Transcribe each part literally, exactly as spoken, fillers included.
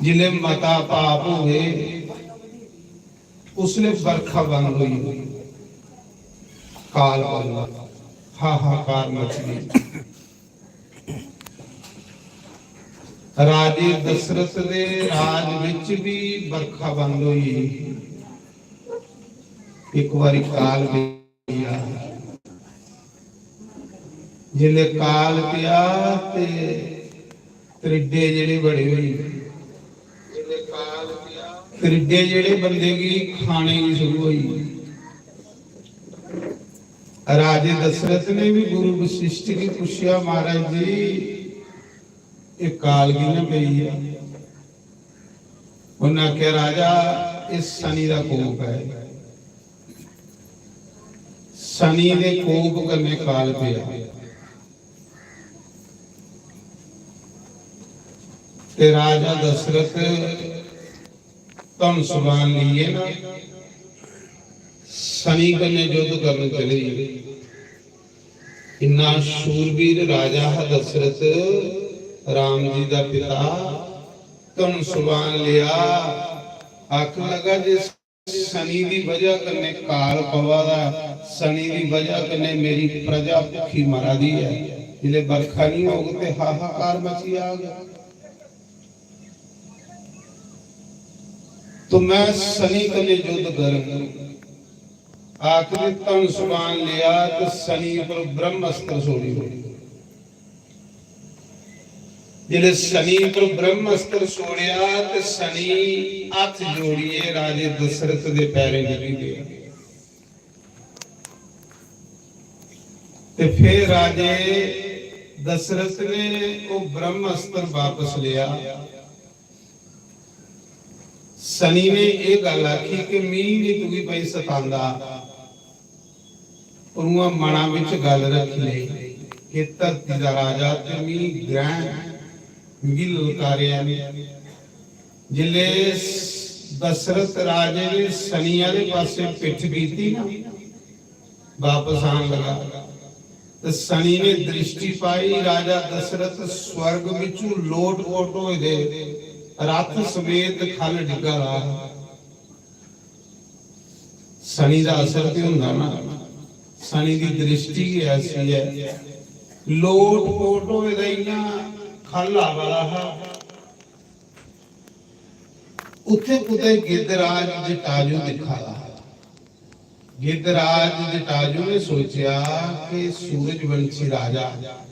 जिसलै मता पाप होए, उसलै बरखा बंद होई, काल बंद, हाहाकार मची गई। राजे दशरथ दे राज विच भी बरखा बंद होई, इक बारी काल पेआ। जिसलै काल पेआ ते त्रिड्डे जेह्ड़े बड़े होई, त्रिड्डे जेह्ड़े बंदे गी खाने गी शुरू होई। राजे दशरथ ने भी गुरु वशिष्ठ गी पुच्छेआ, "महाराज जी, एह् काल कि'यां पेई ऐ?" उन्नै आखेआ, "राजा, एह् शनि दा कोप ऐ, शनि दे कोप कन्नै काल पेआ।" ते राजा दशरथ धनुष बाण लेइयै ना शनि कन्नै युद्ध करन चले गे। इन्ना शूरवीर राजा हा दशरथ, राम जी दा पिता। धनुष बाण लेआ, आखन लगा, "जे शनि दी बजह कन्नै काल पवा दा, शनि दी बजह कन्नै मेरी प्रजा भुक्खी मरा दी ऐ, जिसलै बरखा निं होग ते हाहाकार मची जाग। तो मैं शनि कन्नै युद्ध करङ।" आखिरी धनुष बाण लेआ ते शनि पर ब्रह्मास्त्र छोड़ी ओड़ी। जिसलै शनि पर ब्रह्मास्त्र छोड़ेआ ते शनि हत्थ जोड़ियै राजे दशरथ दे पैरें डिग्गी पेआ। ते फिर राजे दशरथ ने ओह् ब्रह्मास्त्र वापस लेआ। शनि ने एह् गल्ल आखी कि "मी निं तुगी भाई सतांदा, पर उ'आं मना बिच गल्ल रक्खी लेई कि धरती दा राजा ते मी ग्रैह् मिगी ललकारेआ ने।" जिसलै दशरथ राजे ने शनि आह्ले पासै पिट्ठ कीती ना, वापस आन लगा। ते शनि ने दृष्टि पाई, राजा दशरथ स्वर्ग बिचू लोट पोट होए दे रथ समेत खल डिग्गा दा हा। शनि दा असर ते होंदा ना, शनि दी दृष्टि गै ऐसी ऐ। लोट पोट होए दा इ'यां खल आवा दा हा। उत्थै कुतै गिद्धराज जटाजू दिक्खा दा हा। गिद्धराज जटाजू ने सोचेआ कि सूरजवंशी राजा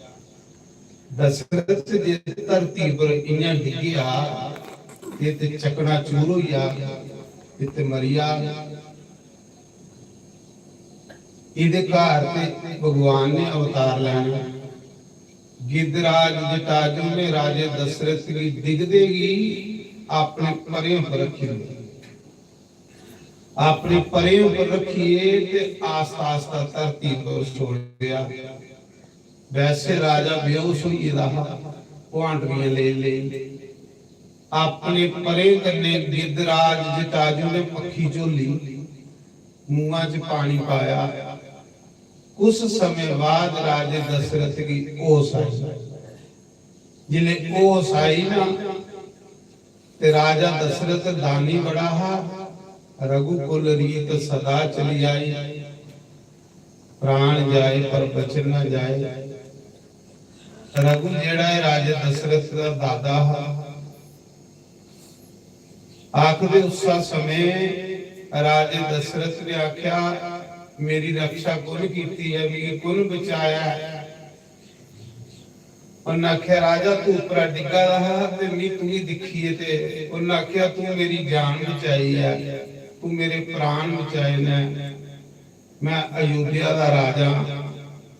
दशरथ जे धरती पर इ'यां डिग्गेआ, एह् ते चकनाचूर होई जाग, एह् ते मरी जाग। एह्दे घर ते भगवान ने अवतार लैना। गिद्धराज जटाजू ने राजे दशरथ गी डिगदे गी अपने परें पर रखी ओड़ेआ। अपने परें पर रखिए ते आस्ता आस्ता धरती पर छोड़ेआ। वैसे राजा बेहोश होई गेदा हा, भुआंटरियां लेई लेई। अपने परें कन्नै गिद्धराज जटाजू ने पक्खी झोली, मुंहा च पानी पाया। कुछ समें बाद राजे दशरथ गी होश आई। जिसलै होश आई ना, ते राजा दशरथ दानी बड़ा हा। "रघुकुल रीत सदा चली आई, प्राण जाए पर वचन न जाए।" रघु जेड़ा है राजे दशरथ दा दादा हा। आखदे उस समय राजे दशरथ ने आख्या, "मेरी रक्षा कुण कीती है, मिगी कुण बचाया है?" उन्नै आखेआ, "राजा, तू उप्परा डिग्गा दा हा ते मी तुगी दिक्खियै ते उन्नै आखेआ, 'तू मेरी जान बचाई ऐ, तू मेरे प्राण बचाए न। मैं अयोध्या दा राजा,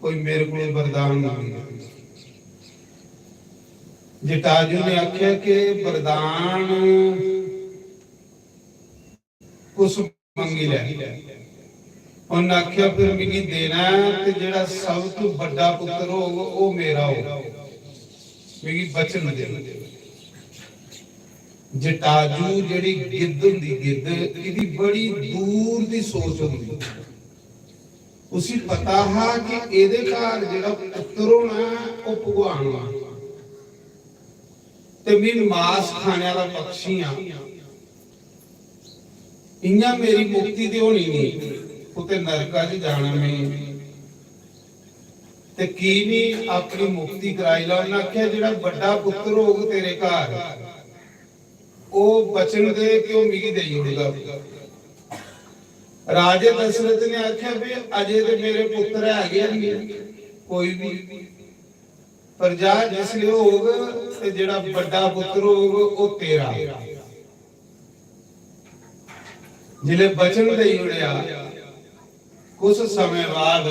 कोई मेरे कोल वरदान मंगी ले।'" जटाजू ने आखेआ कि वरदान कुछ मंगी लै। उन्नै आखेआ, "फिर मिगी देना ऐ ते जेह्ड़ा सब तू बड्डा पुत्तर होग, ओह् मेरा होग, मिगी वचन दे।" जटाजू जेह्ड़ी गिद्ध होंदी, गिद्ध, एह्दी बड़ी दूर दी सोच होंदी। उसी पता हा कि एह्दे घर जेह्ड़ा पुत्तर होना ऐ, ओह् भगवान होना। ते में मास खाने आह्ला पक्षी आं। इ'यां मेरी मुक्ति ते होनी नेईं, कुतै नरका च जाना में। ते की निं अपनी मुक्ति कराई लै? उ'न्नै आखेआ, "जेह्ड़ा बड्डा पुत्तर होग तेरे घर, ओह् वचन दे कि ओह् मिगी देई ओड़गा।" राजे दशरथ ने आखेआ, "भी अजे ते मेरे पुत्तर है गै निं कोई बी, पर जा, जिसलै होग ते जेह्ड़ा बड्डा पुत्तर होग, ओह् तेरा।" जिसलै वचन देई ओड़ेआ, कुछ समें बाद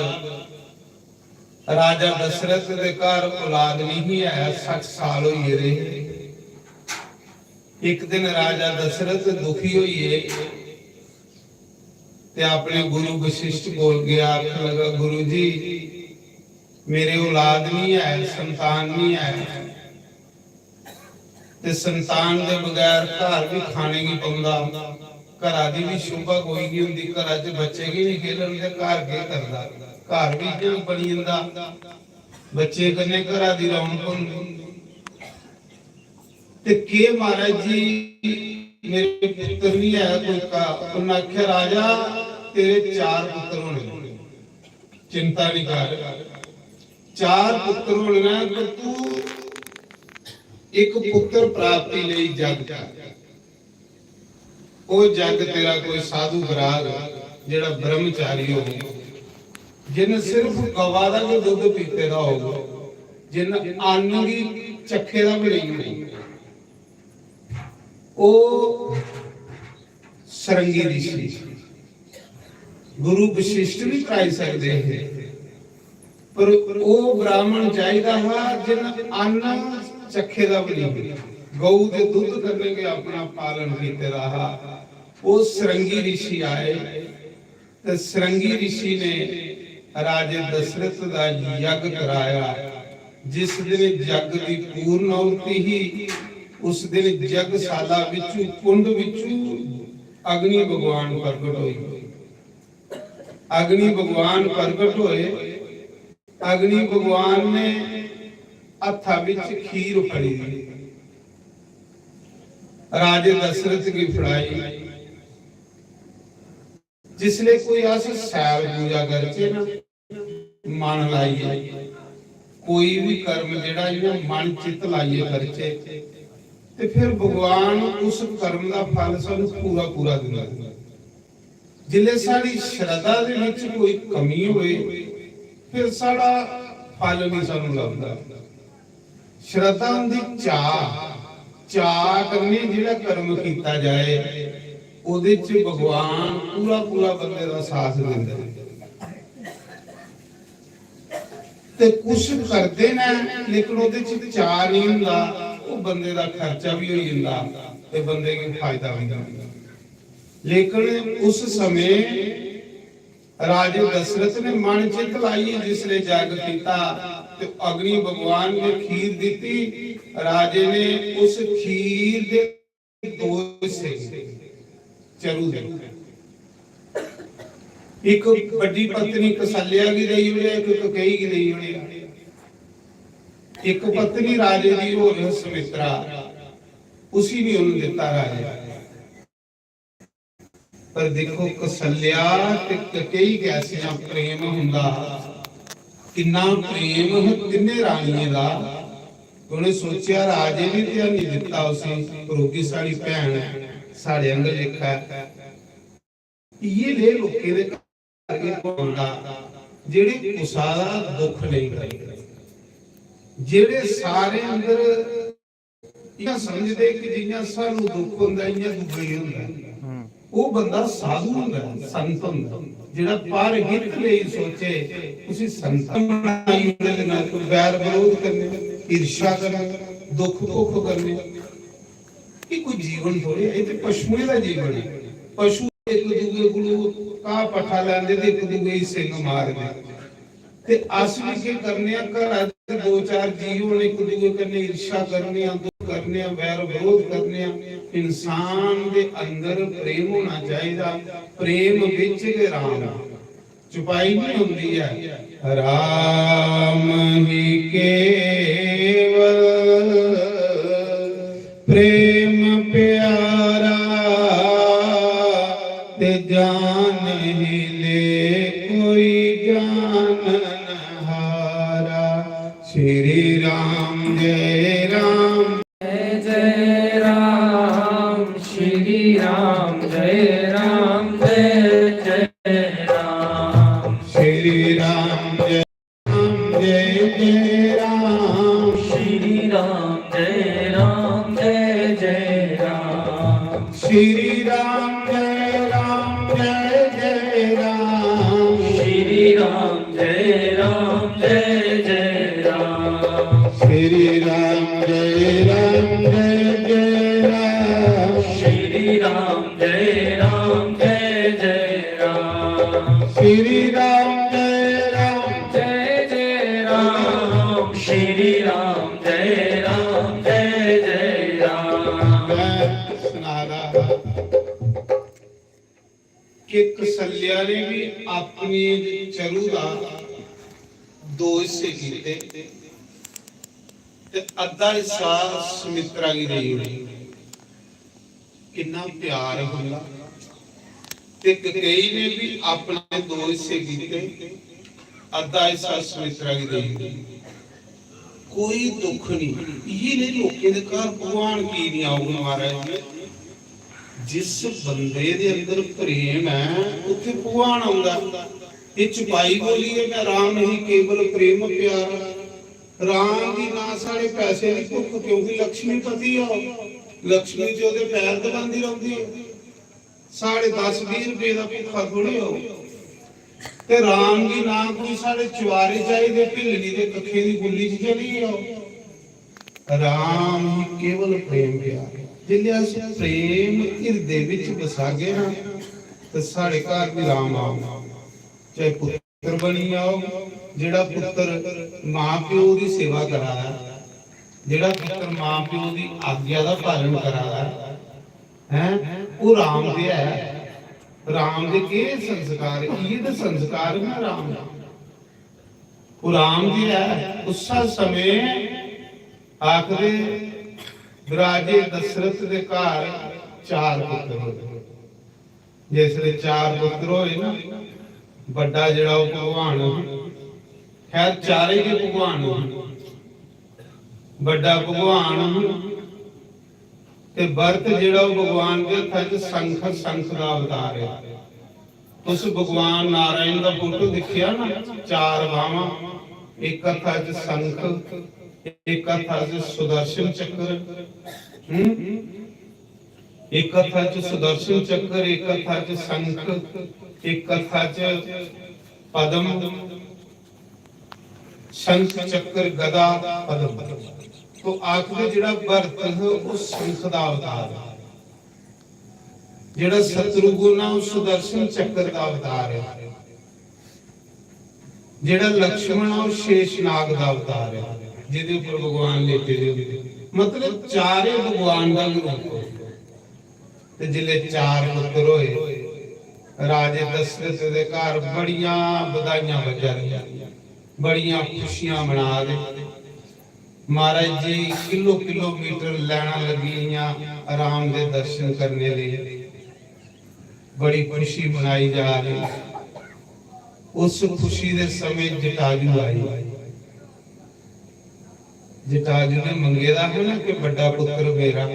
राजा दशरथ दे घर औलाद नहीं है, सट्ठ साल होई गेदे हे। एक दिन राजा दशरथ दुखी होइए ते अपने गुरु वशिष्ठ कोल गया, आखन लगा, "गुरु जी, मेरे औलाद नहीं है, संतान नहीं है, ते संतान दे बगैर घर भी खाने की पौंदा, घरा दी भी शोभा कोई नहीं होंदी, घरा च बच्चे की नहीं खेलन ते घर केह् करदा, घर भी इ'यां बनी जंदा, बच्चे कन्नै घरा दी रौनक होंदी।" ते केह् महाराज जी, मेरे पुत्तर नहीं है कोई का? उन्नै आखेआ, "राजा, तेरे चार पुत्तर होने, चिंता नहीं कर, चार पुत्तर होने न, पर तू एक पुत्तर प्राप्ति लेई जग कर।" ओह् जग तेरा कोई साधु बराग, जेह्ड़ा ब्रह्मचारी होग, जिन्न सिर्फ गवा दा गै दुद्ध पीते दा होग, जिन्न अन्न गी चक्खे दा बी नेईं होग, ओह् सरंगी ऋषि, गुरु वशिष्ठ भी कराई सकदे हे, पर ओह् ब्राह्मण चाहिदा हा जिन्न अन्न चक्खे दा बी नेईं, गऊ दे दुद्ध कन्नै गै अपना पालन कीते दा हा। ओह् सरंगी ऋषि आए ते सरंगी ऋषि ने राजे दशरथ दा यज्ञ कराया। जिस दिन यज्ञ दी पूर्ण आहुति ही, उस दिन यज्ञशाला विचू, कुंड विचू अग्नि भगवान प्रगट होई। अग्नि भगवान प्रगट होए। अग्नि भगवान ने हत्था विच खीर फड़ी दी, राजे दशरथ गी फड़ाई। जिसले कोई अस सैल पूजा करचै ना, मन लाइयै, कोई भी कर्म जेह्ड़ा इ'यां मन चित्त लाइयै करचै, ते फिर भगवान उस कर्म दा फल सानूं पूरा पूरा दिंदा। जिसलै साढ़ी श्रद्धा दे विच कोई कमी होए, फिर साढ़ा फल नहीं सानूं लभदा। श्रद्धा होंदी चाऽ, चाऽ कन्नै जेह्ड़ा कर्म कीता जाए, ओह्दे च भगवान पूरा पूरा बंदे दा साथ दिंदा। ते कुछ करदे न, लेकिन ओह्दे च चाऽ नहीं होंदा, ओह् बंदे दा खर्चा भी होई जंदा ते बंदे गी फायदा भी होंदा। लेकिन उस समय राजे दशरथ ने मन चित लाइयै जिसले जग कीता, ते अग्नि भगवान ने खीर दित्ती। राजे ने उस खीर दे दो हिस्से चरू दे, इक बड्डी पत्नी कौशल्या गी देई ओड़ेआ, इक कैकेयी गी देई ओड़ेआ। इक पत्नी राजे दी होर सुमित्रा, उसी नहीं उन्होंने दित्ता राजे। पर दिक्खो, कौशल्या ते कैकेयी कैसियां प्रेम हुंदा, किन्ना प्रेम हा तिन्ने रानियें दा। उ'नें सोचेआ, राजे ने ते हैनी दित्ता उसी, पर ओह् बी साढ़ी भैन ऐ, साढ़े आंगर लेखा ऐ। इ'यै नेह् लोकें दे घर गै पौंदा, जेह्ड़े कुसा दा दुख नेईं करदे, जेह्ड़े सारे अंदर इ'यां समझदे कि जि'यां सानू दुख होंदा, इ'यां दूए गी होंदा। हम्म। ओह् बंदा साधु होंदा, संत होंदा, जेह्ड़ा पर हित लेई सोचे, उसी संत बनाई ओड़े। ना कोई बैर बरोध करने, ईर्ष्या करने, दुख भुख करने, एह् कोई जीवन थोड़े ऐ, एह् ते पशुएं दा जीवन ऐ। पशु इक दूए कोलू घाह पट्ठा लैंदे ते इक दूए गी सिंग मारदे। ते अस भी केह् करने आं, घरा दे दो चार जी होन, इक दूए कन्नै ईर्ष्या करने आं, दुख करने आं, बैर बरोध करने आं। इंसान दे अंदर प्रेम होना चाहिदा, प्रेम बिच गै राम। चुपाई नहीं होंदी है। राम ही केवल प्रेम प्यारा, ते जान ही ले कोई जानन हारा। श्री राम जय राम। जय जय राम, श्री राम जय राम, जय जय राम। श्री राम जय राम, जय जय राम। श्री राम जय राम, जय जय राम। श्री राम जय राम, जय जय राम। श्री राम जय राम, जय जय राम। श्री राम जय राम, जय जय राम। श्री राम जय राम, जय जय राम। श्री राम जय राम, जय जय राम। श्री राम जय राम, जय जय राम। मैं सुना रहा कि कौशल्या ने भी अपनी चरू दा दो हिस्से कीते ते अद्धा हिस्सा सुमित्रा गी देई ओड़ेआ। किन्ना प्यार होंदा। ते कैकेयी ने भी अपने दो हिस्से कीते, अद्धा हिस्सा सुमित्रा गी देई ओड़ेआ। कोई दुख नहीं। इ'यै नेह् लोकें दे घर भगवान की नहीं औग महाराज जी? जिस बंदे दे अंदर प्रेम ऐ, उत्थे भगवान औंदा। ये चपाई बोली ऐ, "मैं राम नहीं केवल प्रेम प्यारा।" राम दी ना साढ़े पैसे दी भुक्ख, क्योंकि लक्ष्मीपति हो, लक्ष्मी जी ओह्दे पैर दबांदी रौंह्दी ऐ। साढ़े दस बीह् रपेऽ दा भुक्खा थोड़े हो। ते राम दी ना कोई साढ़े चुआरे चाहिदे, भिल्लनी दे कक्खें दी गुल्ली च चली जाओ। राम ही केवल प्रेम प्यार। जिसलै अस प्रेम हिरदे विच बसागे ना, ते साढ़े घर भी राम आओ। चाहे पुत्र पुत्र बनी जाओ, जेह्ड़ा पुत्र मां प्यो दी सेवा करा दा, जेह्ड़ा पुत्र मां प्यो दी आज्ञा दा पालन करा दा, हैं, ओह् राम दे ऐ। राम दे केह् संस्कार? इ'यै ते संस्कार न राम दे। ओह् राम दे ऐ। उस्सै समें आखदे, राजे दशरथ दे घर चार पुत्र होए। जिसलै चार पुत्र होए ना, बड्डा जेह्ड़ा ओह् भगवान हा, खैर, चारे गै भगवान हा। बड्डा भगवान हा ते भरत जेह्ड़ा ओह् भगवान दे हत्था च शंख, शंख दा अवतार ऐ। तुस भगवान नारायण दा फोटो दिक्खेआ ना, चार बावां, इक हत्था च शंख, इक हत्था च सुदर्शन चक्र, हम्म? इक हत्था च सुदर्शन चक्र, इक हत्था च शंख, इक हत्था च पद्म, शंख चक्र गदा पद्म। तो आखदे जेह्ड़ा भरत ह, ओह् शंख दा अवतार ऐ। जेह्ड़ा शत्रुघ्न आ, ओह् सुदर्शन चक्र दा अवतार ऐ। जेह्ड़ा लक्ष्मण आ, ओह् शेषनाग दा अवतार ऐ, जेह्दे उप्पर भगवान लेटे दे होंदे। मतलब, चारे भगवान दा गै रूप ऐ। ते जिसलै चार पुत्र होए, राजे दशरथ दे घर बड़ियां बधाइयां बज्जा दियां, बड़ियां खुशियां मना दे। महाराज जी, किलो किलोमीटर लाइनां लग्गी गेइयां राम दे दर्शन करने लेई। बड़ी खुशी मनाई जा रही। उस खुशी दे समें जटाजू आई। जटाजू ने मंगे दा हा ना कि बड्डा पुत्र मेरा।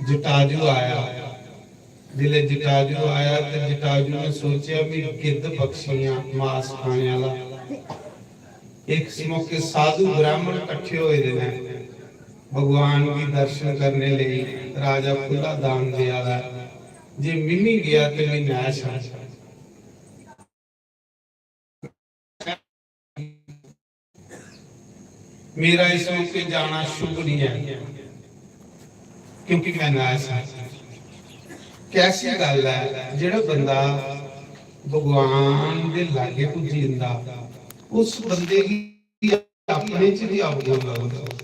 जटाजू आया। जिसलै जटाजू आया ते जटाजू ने सोचेआ भी गिद्ध बख्शियां मास खाने आह्ला। इस मौके साधु ब्राह्मण कट्ठे होए दे न। भगवान गी दर्शन करने लेई राजा खु'ल्ला दान देआ दा ऐ। जे मिम्मी गेआ ते में नैश आं। मेरा इस मौके जाना शुभ नहीं है, क्योंकि मैं नैश आं। कैसी गल्ल ऐ, जेह्ड़ा बंदा भगवान दे लागे पुज्जी जंदा, उस बंदे गी अपने च बी अवगुण लभदा,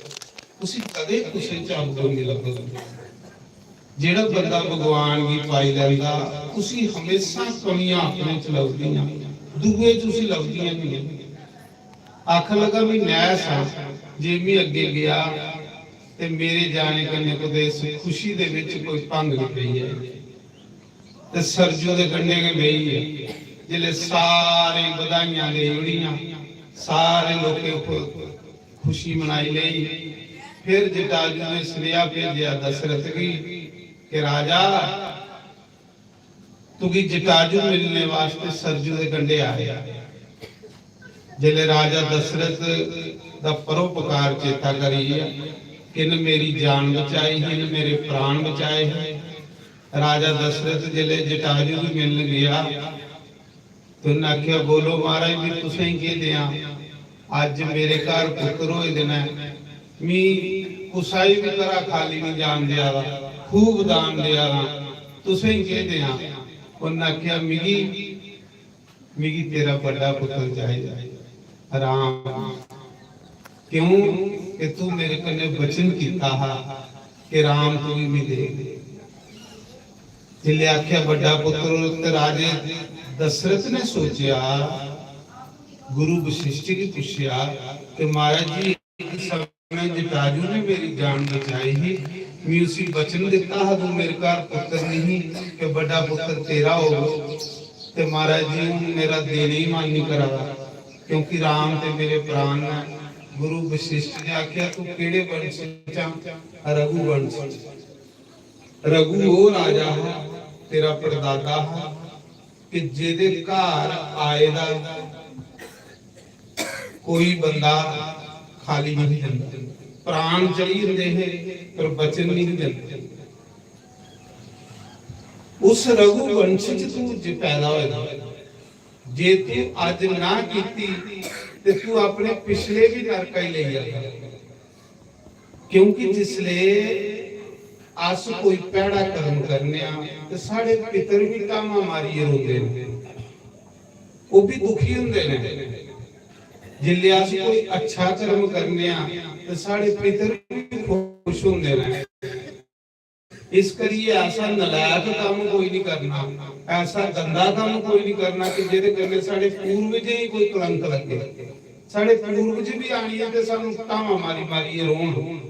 उसी कदें कुसै च अवगुण नहीं लभदा। जेह्ड़ा बंदा भगवान गी पाई लैंदा, उसी हमेशा कमियां अपने च लभदियां, दूए च उसी लभदियां नहीं। आखन लगा, "मैं नैश आं, जे मैं अग्गे गया ते मेरे जाने कन्नै कुतै इस खुशी दे बिच कोई भंग निं पेई ऐ। ते सरजू दे कंढे गै बेही ऐ। जिसलै सारे बधाइयां देई ओड़ियां, सारे लोकें उप्पर खुशी मनाई लेई, फिर जटाजू ने सनेहा भेजेआ दशरथ गी कि राजा, तुगी जटाजू मिलने वास्ते सरजू दे कंढे आए। जिसलै राजा दशरथ दा परोपकार चेता करियै कि इन्न मेरी जान बचाई ही, इन्न मेरे प्राण बचाए हे। राजा दशरथ जिसलै जटाजू गी मिलन गेआ ते उन्नै आखेआ, "बोलो महाराज, भी तुसें केह् देआं? अज्ज मेरे घर पुत्तर होए दे न, मी कुसै बी घरा खाली निं जान देआ दा, खूब दान देआ दा, तुसें केह् देआं?" उन्नै आखेआ, "मिगी, मिगी तेरा बड्डा पुत्तर चाहिदा, राम। क्यों कि तू मेरे कन्नै वचन कीता हा कि राम तुगी मिले।" जिसलै आखेआ बड्डा पुत्तर, ते राजे दशरथ ने सोचेआ, गुरु वशिष्ठ गी पुच्छेआ कि महाराज जी, इस समय जटाजू ने मेरी जान बचाई ही, मैं उसी वचन दिता हा, तू मेरे घर पुत्तर नहीं, कि बड्डा पुत्तर तेरा होग, ते महाराज जी, हूं मेरा देने ही मन नहीं करा दा, क्योंकि राम ते मेरे प्राण न। गुरु वशिष्ठ ने आखेआ, "तू केड़े वंश च आं?" "रघुवंश।" रघु ओह राजा हा, तेरा परदादा हा, कि जेदे घर आए दा कोई बंदा खाली नहीं जंदा। प्राण चली जंदे हे, पर वचन नहीं जंदे। उस रघुवंश च तू जे पैदा होए दा, जे तू अज ना कीती, ते तू अपने पिछले भी नरका ही लेई जागा। क्योंकि जिसले अस कोई भैड़ा कर्म करने आं, ते साढ़े पितर भी धामां मारियै रोंदे न, ओह भी दुखी होंदे न। जिसले अस कोई अच्छा कर्म करने आं, ते साढ़े पितर भी खुश होंदे न। इस करियै ऐसा नलायक कम्म कोई नहीं करना, ऐसा गंदा कम्म कोई नहीं करना कि जेदे कन्नै साढ़े पूर्वजें गी कोई कलंक लग्गे। साढ़े पूर्वज भी आनियै ते सानू धावां मारी मारियै रोन।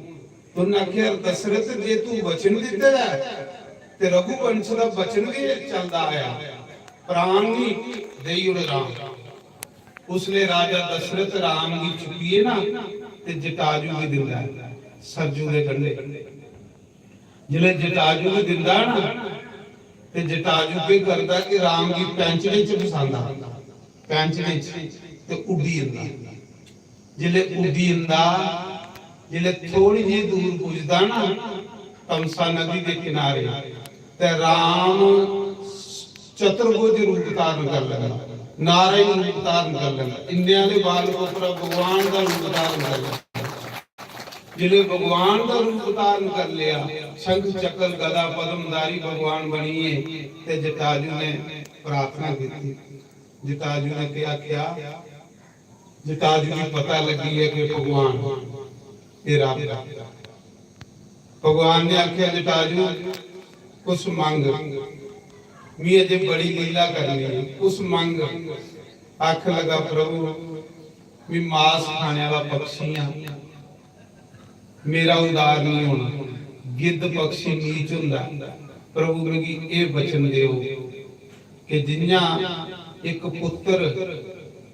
उन्नै आखेआ, "दशरथ, जे तू वचन दित्ते दा ऐ, ते रघुवंश दा वचन गै चलदा आया, प्राण नहीं देई ओड़े राम।" उसले राजा दशरथ राम गी चुक्कियै ना ते जटाजू गी दिंदा ऐ सरजू दे कंढे। जिसलै जटाजू गी दिंदा ना, ते जटाजू केह् करदा कि राम गी पैंचरे च फसांदा, पैंचरे च, ते उड्डी जंदा। जिसलै उड्डी जंदा, जिसलै थोड़ी जेही दूर पुजदा ना, तमसा नदी दे किनारे, ते राम चतुर्भुज रूप धारण कर लैंदा, नारायण रूप धारण कर लैंदा। इन्ने आले बालक उप्पर भगवान दा रूप धारण कर लैंदा। जिसले भगवान दा रूप धारण कर लिया, शंख चक्र गदा पद्मधारी भगवान बनिए, ते जटाजू ने प्रार्थना की। जटाजू ने क्या किया? जटाजू गी पता लगी है कि भगवान तेरा प्यारा। भगवान ने आख्या, "जटाजू, कुछ मंग, मी अजे बड़ी लीला करनी है, कुछ मंग।" आख लगा, "प्रभु, मी मांस खाने वाला पक्षी हां, मेरा उदार नहीं होना, गिद्ध पक्षी नीच हुंदा। प्रभु, मिगी एह वचन देओ कि जियां इक पुत्र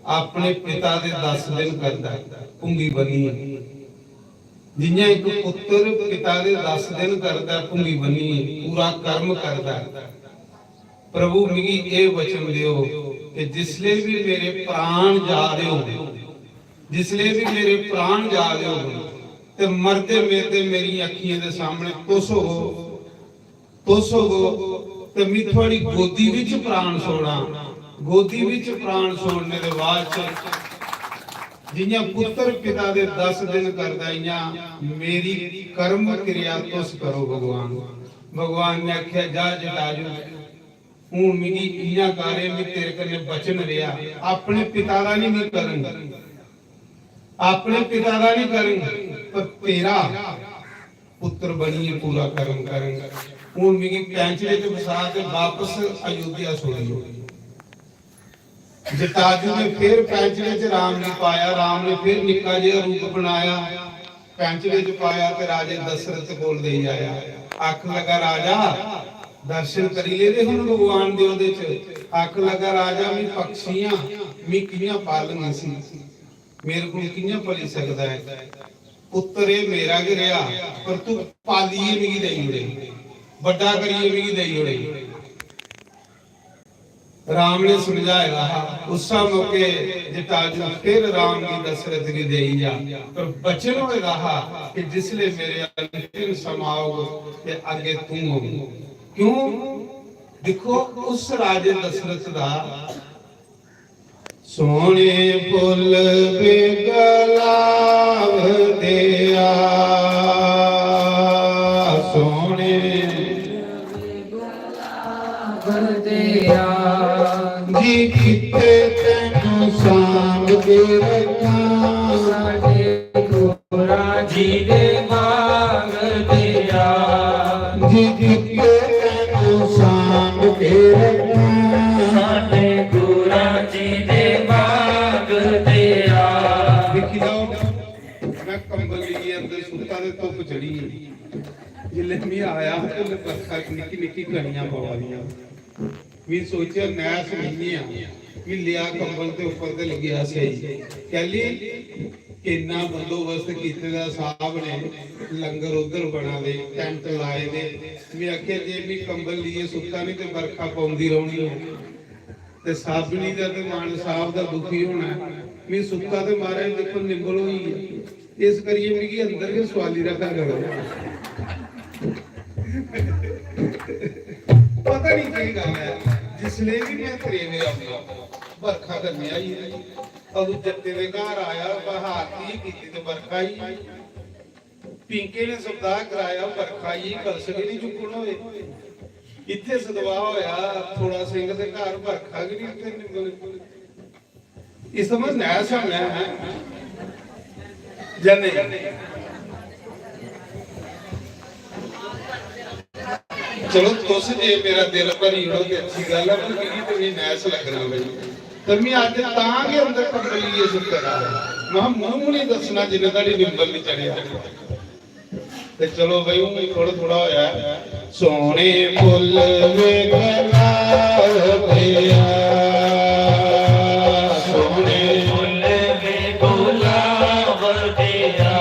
अपने पिता दे दस दिन करदा ऐ भुंगी बनियै, जियां इक पुत्र पिता दे दस दिन करदा ऐ भुंगी बनियै, पूरा कर्म करदा ऐ, प्रभु, मिगी एह वचन देओ कि जिसले भी मेरे प्राण जा दे होन, जिसले भी मेरे प्राण जा दे होन, ते मरदे मरदे मेरी अखियें दे सामने तुस हो, तुस हो, ते मी थुआड़ी गोदी विच प्राण छोड़ां।" गोदी विच प्राण छोड़ने दे बाद च जियां पुत्र पिता दे दस दिन करदा, इयां मेरी कर्म क्रिया तुस करो भगवान। भगवान ने आख्या, "जा जटाजू, हून मिगी इयां कर, एह मी तेरे कन्नै वचन रेहा, अपने पिता दा नहीं मी करंग, अपने पिता दा नहीं करंग, पर तेरा पुत्र बनिए पूरा कर्म करंग। हून मिगी पैंचरे च बसा ते वापस अयोध्या छोड़ी ओड़।" जटाजू ने फिर पैंचरे च राम गी पाया, राम ने फिर निक्का जेहा रूप बनाया, पैंचले च पाया ते राजे दशरथ कोल लेई आया। आखन लगा, "राजा, दर्शन करी लेदे हुन भगवान दे ओह्दे च।" आखन लगा, "राजा, मी पक्षियां, मी कि'यां पालन इसी? मेरे कोल कि'यां पली सकदा ऐ? पुत्तर एह् मेरा गै रेहा, पर तू पालियै मिगी देई ओड़े, बड्डा करियै मिगी देई ओड़े।" राम ने समझाए दा हा, उस्सै मौके जटाजू फिर राम गी दशरथ गी देई जा, पर वचन होए दा हा कि जिसले मेरे अंतिम समां होग ते अग्गे तू होग। क्यों? दिक्खो, उस राजे दशरथ दा सोहने फुल बे गुलाब देआ, सोहने गुलाब देआ, जी कित्ते तैनू सांभ के रखां। साडे गुरां जी दे बाग देआ, जी कित्ते तैनू सांभ के रखां। साडे गुरां जी दे बाग देआ। दिक्खी लैओ, मैं कंबल लेइयै अंदर सुत्ता ते धुप्प चढ़ी गेई। जिसलै मैं आया ते उसलै बरखा निक्की निक्की कणियां पवा दियां। मैं सोचेआ, नैस नेईं ऐ। मैं लेआ कंबल ते उप्पर ते लग्गेआ सेई। कैली? किन्ना बंदोबस्त कीते दा साहब ने, लंगर उद्धर बना दे, टैंट लाए दे। मैं आखेआ, जे मैं कंबल लेइयै सुत्ता निं ते बरखा पौंदी रौह्नी ऐ। ते साबनी दा ते मान साहब दा दुखी होना ऐ। मैं सुत्ता ते महाराज दिक्खो निंबल होई गेआ। इस करियै मिगी अंदर गै सुआली रखा करो। पता नहीं केह् गल्ल ऐ, जिसलै बी मैं त्रेवे औंदा, बरखा कन्नै आई जंदी। अदूं जट्टें दे घर आया, बहार दी कीती ते बरखा आई। पिंके ने सप्ताह कराया, बरखा आई, कलश गै नहीं चुक्कन होए। इत्थै सदवाह होया, थोड़ा सिंह दे घर बरखा गै नहीं, उत्थै निंबल। इस समझ नैस होना ऐ, जां नेईं? चलो, तुस जे मेरा दिल भरी ओड़ो ते अच्छी गल्ल ऐ, पर मिगी ते नेईं नैस लग्गना भाई। ते मैं अज्ज तां गै अंदर कंबल लेइयै सुत्ते दा हा। मैं मूंह नहीं दस्सना जिन्ने धोड़ी निंबल नहीं चढ़ेआ। ते चलो भाई, हून थोड़ा थोड़ा होया ऐ। सोहने फुल्ल वे गुलाब देआ, सोहने फुल्ल वे गुलाब देआ,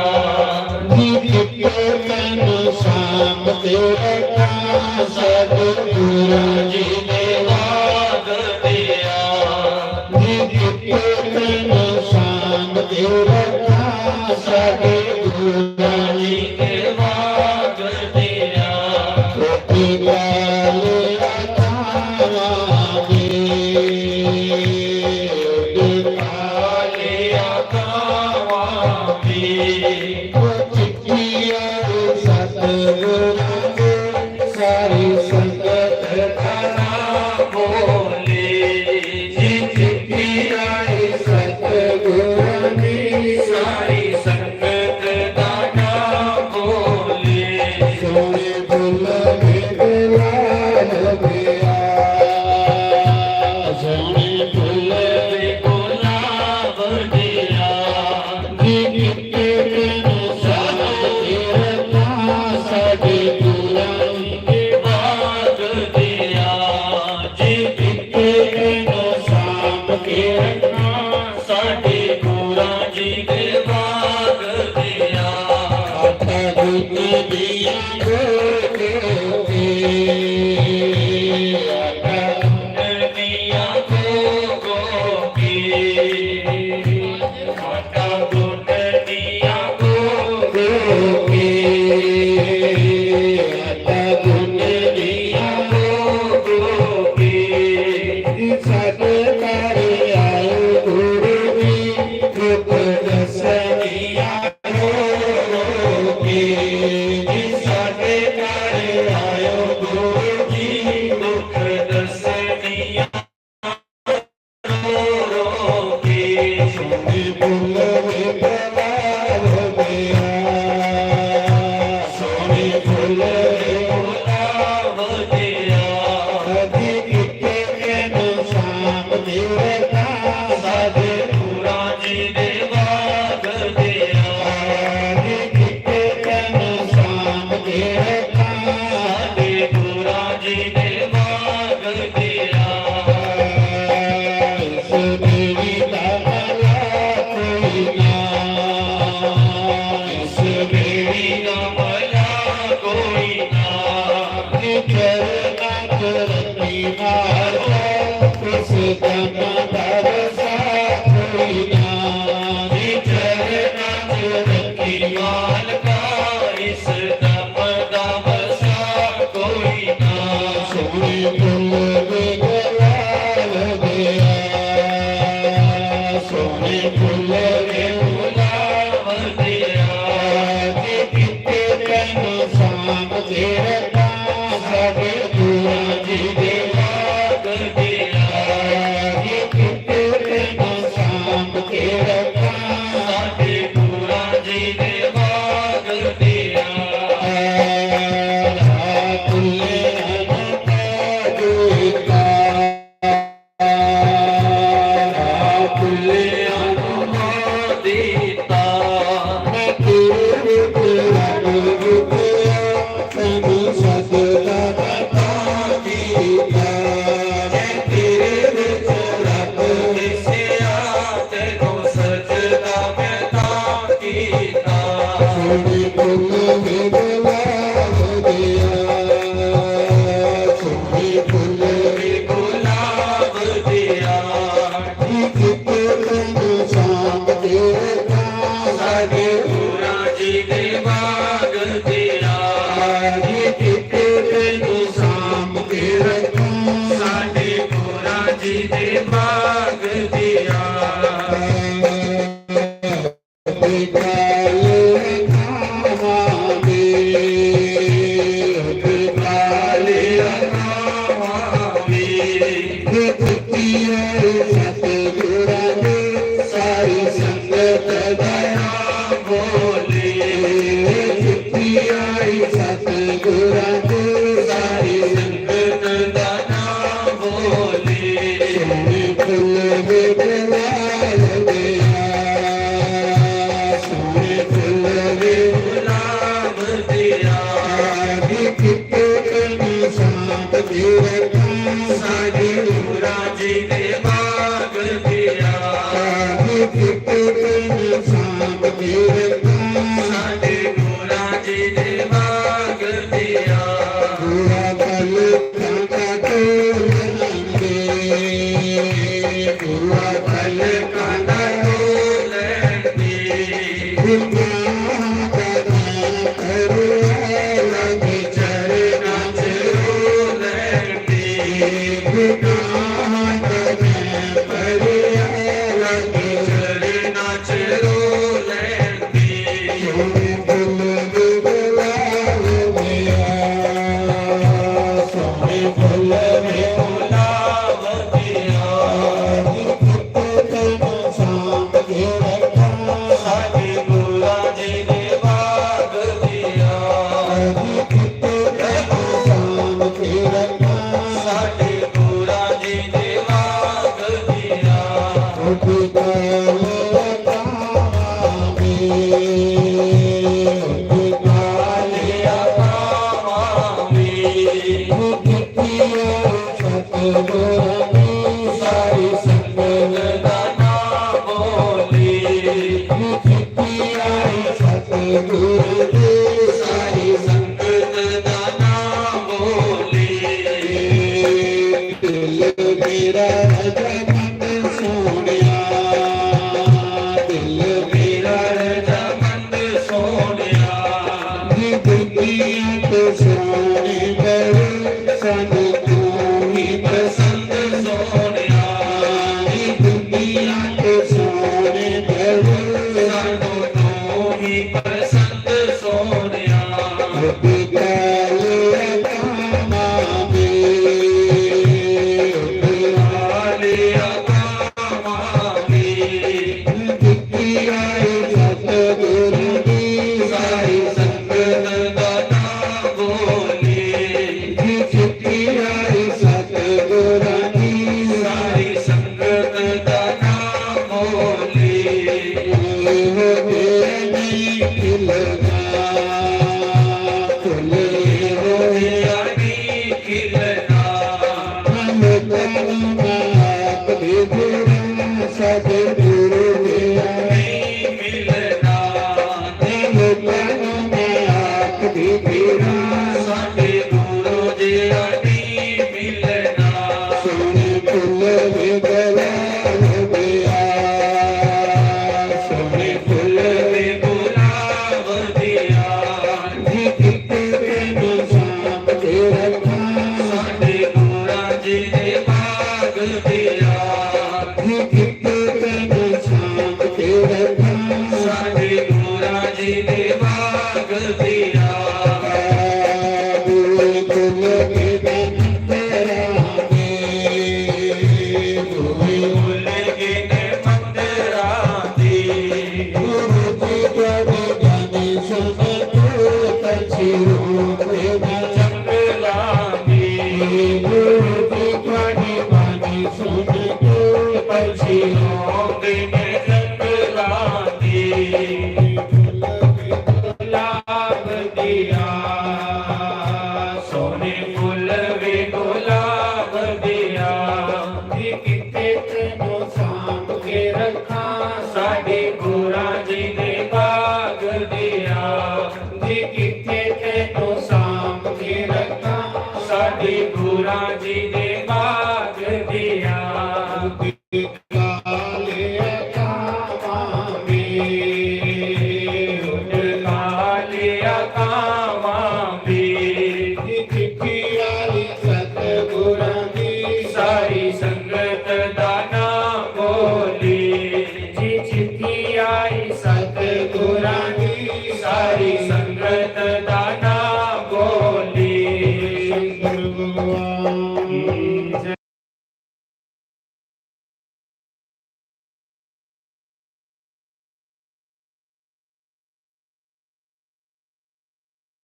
जी कित्ते तैनू सांभ के रखां। सतगुरां जी दे बाग देआ, जी कित्ते तैनू सांभ के रखां। सतगुरां जी दे बाग देआ, रोटी पाले अथावां दे, रोटी पाले अथावां दे। ओ चिट्ठी आई सतगुरां दे, सारी संगत दा नाम बोले। जी चिट्ठी आई सतगुरां दी, सारी संगत दा नाम बोले। सोहने फुल्ल वे गुलाब देआ, सोहने फुल्ल वे गुलाब देआ, जी कित्ते तैनू सांभ के रखां। सतगुरां जी दे बाग देआ, जी कित्ते तैनू सांभ के रखां। सतगुरां जी दे बाग देआ, आटा गुन्नदियां दो दो के, आटा गुन्नदियां दो दो के। आटा गुन्नदियां दो दो के, आटा गुन्नदियां दो दो के। साडे घर आयो गुरु जी, दुख दस्सदियां रो रो के। साडे घर आयो गुरु जी, दुख दस्सदियां गुलाब दिया, सोहने फुल भी गुलाब दिया। किते तैनू सांभ के रखां, साडे नूरां जी दे बाग दिया। किते तैनू सांभ के रखां, साडे नूरां जी दे बाग दिया। काले अखावां में, काले अखावां में, जुतियां सतगुरां दे, सारी संगत दा नाम बोले। जुतियां सतगुरां दे, सारी संगत दा नाम बोले। सोहने फुल भी गुलाब दिया, सोहने फुल भी गुलाब दिया। किते तैनू सांभ के रखां, साडे नूरां जी दे बाग दिया। किते तैनू सांभ के रखां, साडे नूरां जी दे बाग दिया। पूरा पल कांदा डोलन दे, पूरा पल कांदा डोलन दे। दुनिया दा नाम करो, लग चरना च रो लैंदे। दुनिया दा नाम करो, लग चरना च रो लैंदे। सोहने फुल भी गुलाब दिया, सोहने फुल भी गुलाब दिया। किते तैनू सांभ के रखां, साडे नूरां जी दे बाग दिया। किते तैनू सांभ के रखां, साडे नूरां जी दे बाग दिया। काले अखावां में, काले अखावां में, जुतियां सतगुरां दी, सारी संगत दा नाम बोले। जुतियां सतगुरां दी, सारी संगत दा नाम बोले। दिल मेरा रजामंद सोहणिया, दिल मेरा रजामंद सोहणिया। नी दुनिया तो सोहणे बड़े, सानू तू ही पसंद सोहणिया। नी दुनिया तो सोहणे बड़े, सानू तू ही पसंद सोहणिया। काले अखावां में, काले अखावां में, जुतियां सतगुरां दी, सारी संगत दा नाम बोले। जुतियां सतगुरां दी, सारी संगत दा नाम बोले। हो गया नहीं खिलना, फुल हो गया नहीं खिलना। हम तन माप दे तेरा, सतगुरु गया नहीं मिलना। हम तन माप दे तेरा, साडे गुरु जिहा नहीं मिलना। सोहने फुल भी गुलाब दिया, सोहने फुल भी गुलाब दिया। जी किते तैनू सांभ के रखां, साडे नूरां जी दे बाग दिया। जी किते तैनू सांभ के रखां, साडे नूरां जी दे बाग दिया। बुलबुल के मंदरां दे, बुलबुल के मंदरां दे। गुरु जी तेरी बाणी सुन के पंछी रोंदे ने जंगलां दे। गुरु जी तेरी बाणी सुन के पंछी रोंदे ने जंगलां दे। गुलाब दिया, सोहने फुल भी गुलाब दिया। जी किते तैनू सांभ के रखां, साडे गुरां जी दे बाग दिया। जी इत्थे तैनू सांभ के रखां, साडी गुरां जी दे बाग दिया। कालिया कावां में, कालिया कावां में। चिट्ठी आई सतगुरां दी, सारी संगत दा नाम बोली। जी चिट्ठी आई सतगुरां दी, सारी संगत दा नाम बोली। शंकर भगवान।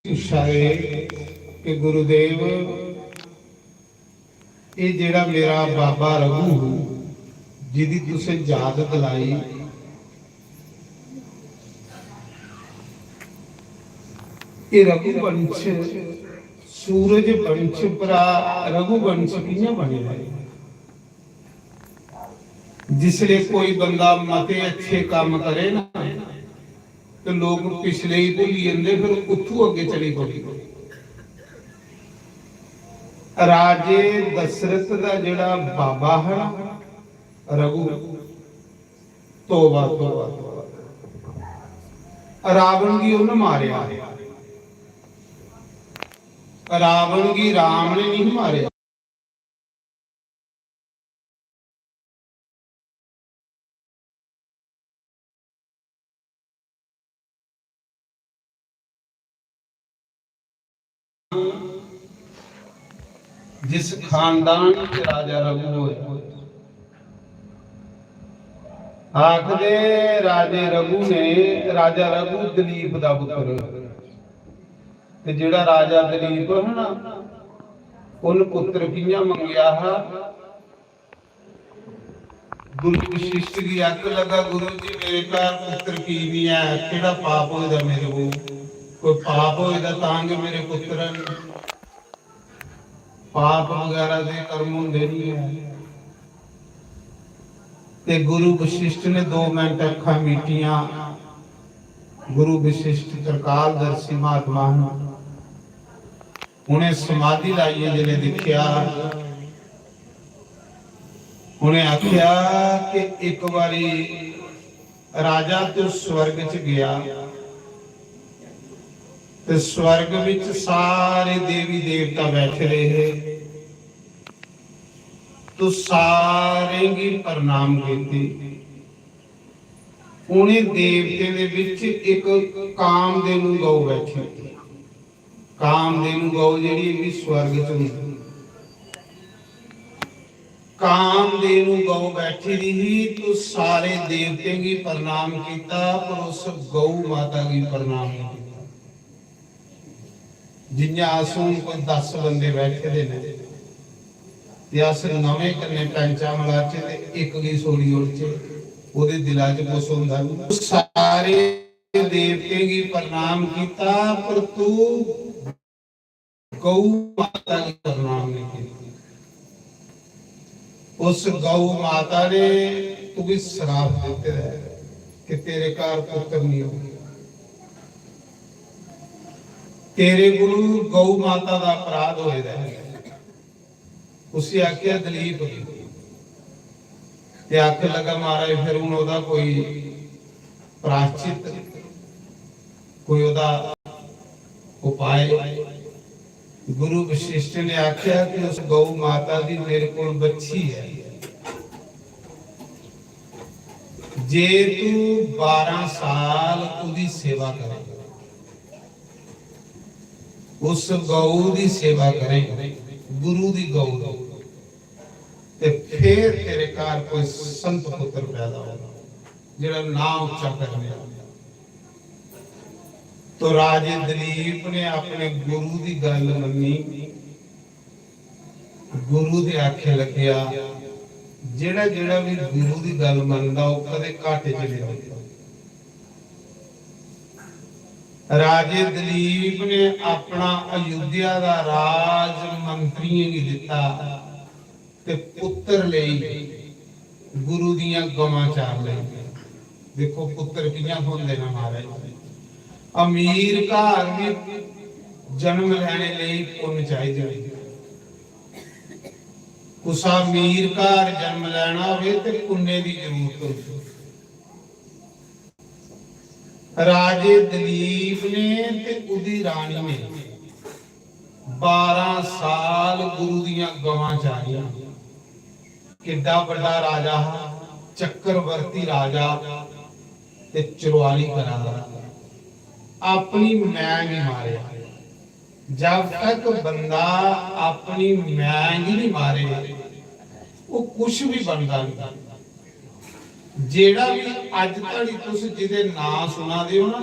इच्छा है कि गुरुदेव, ये जेड़ा मेरा बाबा रघु, जिदी तुसें याद दिलाई, ये रघुवंश, सूरज वंश परा रघुवंश कियां बने? जिसले कोई बंदा मते अच्छे काम करे ना, तो लोग पिछले ही भुल्ली जंदे, फिर उत्थू अगे चली पौंदे। राजे दशरथ दा जेड़ा बाबा है ना, रघु, तौबा, तौबा, तौबा। रावण गी उन्न मारेआ, रावण गी राम ने नहीं मारेआ। जिस खानदान च राजा रघु होए, आखदे राजे रघु ने, राजा रघु दलीप दा पुत्र, ते जेड़ा राजा दलीप है ना, उन पुत्र कियां मंगेआ हा? गुरु वशिष्ठ गी आख लगा, "गुरु जी, मेरे घर पुत्र की नहीं है? केड़ा पाप होए दा मेरे को? कोई पाप होए दा तां गै मेरे पुत्र न? पाप वगैरह दे कर्म होंदे नहीं है।" ते गुरु वशिष्ठ ने दो मिनट अखां मीटियां। गुरु वशिष्ठ त्रिकालदर्शी महात्मा हैं। उन्हें समाधि लाइयै जिसलै दिक्खेआ, उन्हें आख्या कि एक बारी राजा तू स्वर्ग च गया ते स्वर्ग विच सारे देवी देवता बैठे रहे, तू सारें गी प्रणाम कीती। उन्हें देवतें दे विच एक कामधेनु गौ बैठी। कामधेनु गौ जेह्ड़ी, एह् बी स्वर्ग च होंदी। कामधेनु गौ बैठी दी ही, तो सारे देवतें गी प्रणाम कीता, पर उस गौ माता गी प्रणाम नहीं कीता। जियां अस हुन कोई दस बंदे बैठे दे न, ते अस नमें कन्नै पैंचा मलाचै ते इक गी छोड़ी ओड़चै, ओह्दे दिला च कुछ होंदा निं। सारे देवतें गी प्रणाम कीता, पर तू गौ माता गी प्रणाम नहीं कीता। उस गौ माता ने तुगी श्राप दित्ते दा ऐ कि तेरे घर पुत्र नहीं होगा। तेरे कोलू गौ माता दा अपराध होए दा ऐ। उसी आखेआ दलीप गी। ते आखन लगा, "महाराज, फिर हून ओह्दा कोई प्रायश्चित, कोई ओह्दा उपाय?" गुरु वशिष्ठ ने आखेआ कि उस गौ माता दी मेरे कोल बच्छी ऐ, जे तू बारां साल ओह्दी सेवा करे, उस गौ दी सेवा करें, गुरु दी गौ दी, ते फिर तेरे घर कोई संत पुत्र पैदा होगा, जेड़ा नां उच्चा करने आह्ला। तो राजे दलीप ने अपने गुरु दी गल मन्नी, गुरु दे आखे लग्गेआ, जेड़ा जेड़ा भी गुरु दी गल मनदा, ओह कदे घाटे च नहीं रौंदा। राजे दलीप ने अपना अयोध्या दा राज मंत्रियें गी दिता ते पुत्र लेई गुरु दियां गवां चार लेई। देखो पुत्र कियां थ्होंदे न महाराज। अमीर घर भी जन्म लैने लेई पुन्न चाहिदे। कुसा अमीर घर जन्म लैना होवे ते पुन्ने दी जरूरत होंदी। राजे दलीप ने ते उदी रानी ने बारां साल गुरु दियां गवां चारियां। किड्डा बड्डा राजा हा, चक्रवर्ती राजा, ते चरवाली करा दा। अपनी मैं गी मारे। जब तक बंदा अपनी मैं गी नहीं मारे, वो कुछ भी बनदा नहीं। जेड़ा भी अज धड़ी तुस जिदे नां सुना दे हो ना,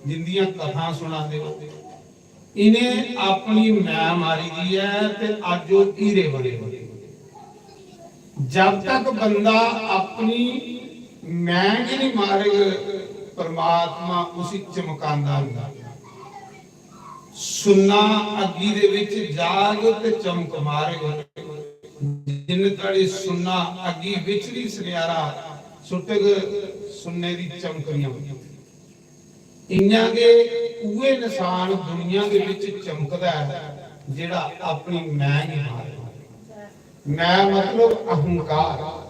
जिंदियां कथां सुना दे हो, इन्हें अपनी मैं मारी दी है ते अज वो हीरे बने दे। जब तक बंदा अपनी मैं गी नहीं मारग, परमात्मा उसी चमकांदा नहीं। सुन्ना अग्गी दे विच जाग ते चमक मारग। जिन धड़ी सुन्ना अग्गी विच नहीं सन्यारा सुटग, सुन्ने दी चमक नहीं आउंदी। इयां गै उए इंसान दुनिया दे विच चमकदा है जेड़ा अपनी मैं गी मारे। मैं मतलब अहंकार।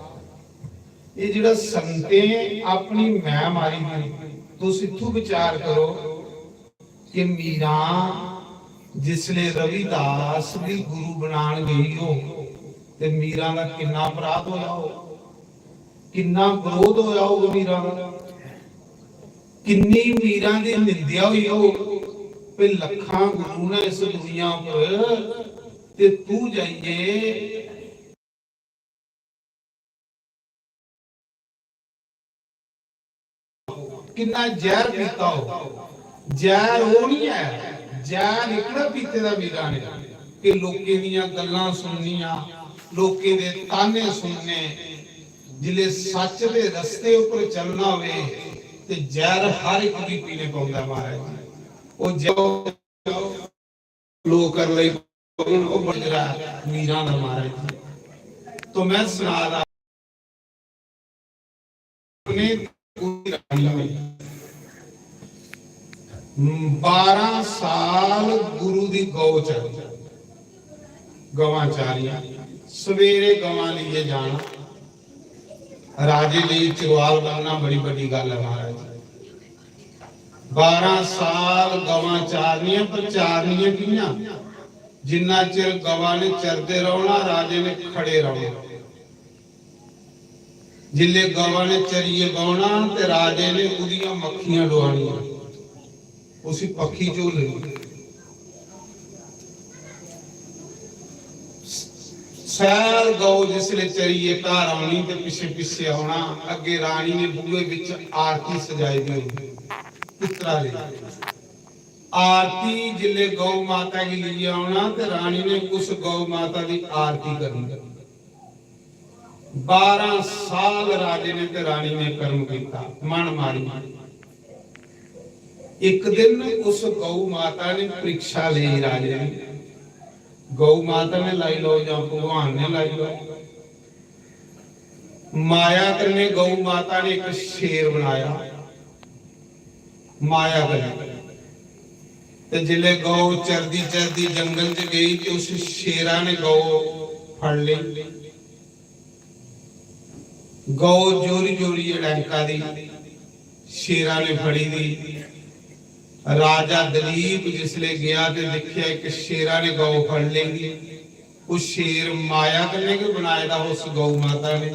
ये जेड़ा संतें अपनी मैं मारी दी, तुस इत्थों विचार करो कि मीरा जिसले रविदास दी गुरु बनान गई हो ते मीरा दा किन्ना अपराध होया हो, किन्ना क्रोध होया हो मीरा दा, किन्नी मीरा दी निंदेआ होई हो, पे लखां गुरु ने इस दुनिया पर ते तू जाइए किन्ना जहर पीता हो। जहर ओह नहीं है, जहर इकड़ा पीते दा मीरा ने कि लोकें दियां गल्लां सुननियां, लोकें दे ताने सुनने। जिले सच दे रस्ते उपर चलना होवे ते जहर हर एक गी पीने पौंदा महाराज जी। ओह जहर लोक कर लेई, ओह बजरा मीरा दा महाराज जी। तो मैं सुना दा अपने बारां साल गुरु दी गौ च गवां चारियां, सवेरे गवां लेइयै जाना, राजे लेई चरवाल बनना बड़ी बड़ी गल्ल है महाराज। बारां साल गवां चारनियां, पर चारनियां कियां? जिन्ना चिर गवां ने चरदे रौहना, राजे ने खड़े रौहना। जिल्ले गवां ने चरियै बौना ते राजे ने उदियां मक्खियां डुआनियां, उसी पक्खी झोलनी। सैल गौ जिसले चरियै घर औनी ते पिच्छे पिच्छे औना, अग्गे रानी ने बूहे विच आरती सजाई दी होनी, पुत्तरा लेई। आरती जिल्ले गौ माता गी लेइयै औना ते रानी ने उस गौ माता दी आरती करनी। बारां साल राजे ने ते रानी ने कर्म किया, मन मारी। एक दिन उस गौ माता ने परीक्षा ली राजे ने। गौ माता ने लाई लो या भगवान ने लाई लो, माया कन्ने गौ माता ने एक शेर बनाया। माया कन्नै। ते जिसलै गौ चरदी चरदी जंगल च गई ते उस शेरा ने गौ फड़ लेई। गौ जोरी जोरी अड़ैंका दी, शेरा ने फड़ी दी। राजा दलीप जिसलै गया ते दिक्खेआ इक शेरा ने गौ फड़ लेई। ओह् शेर माया कन्नै गै बनाए दा उस गौ माता ने।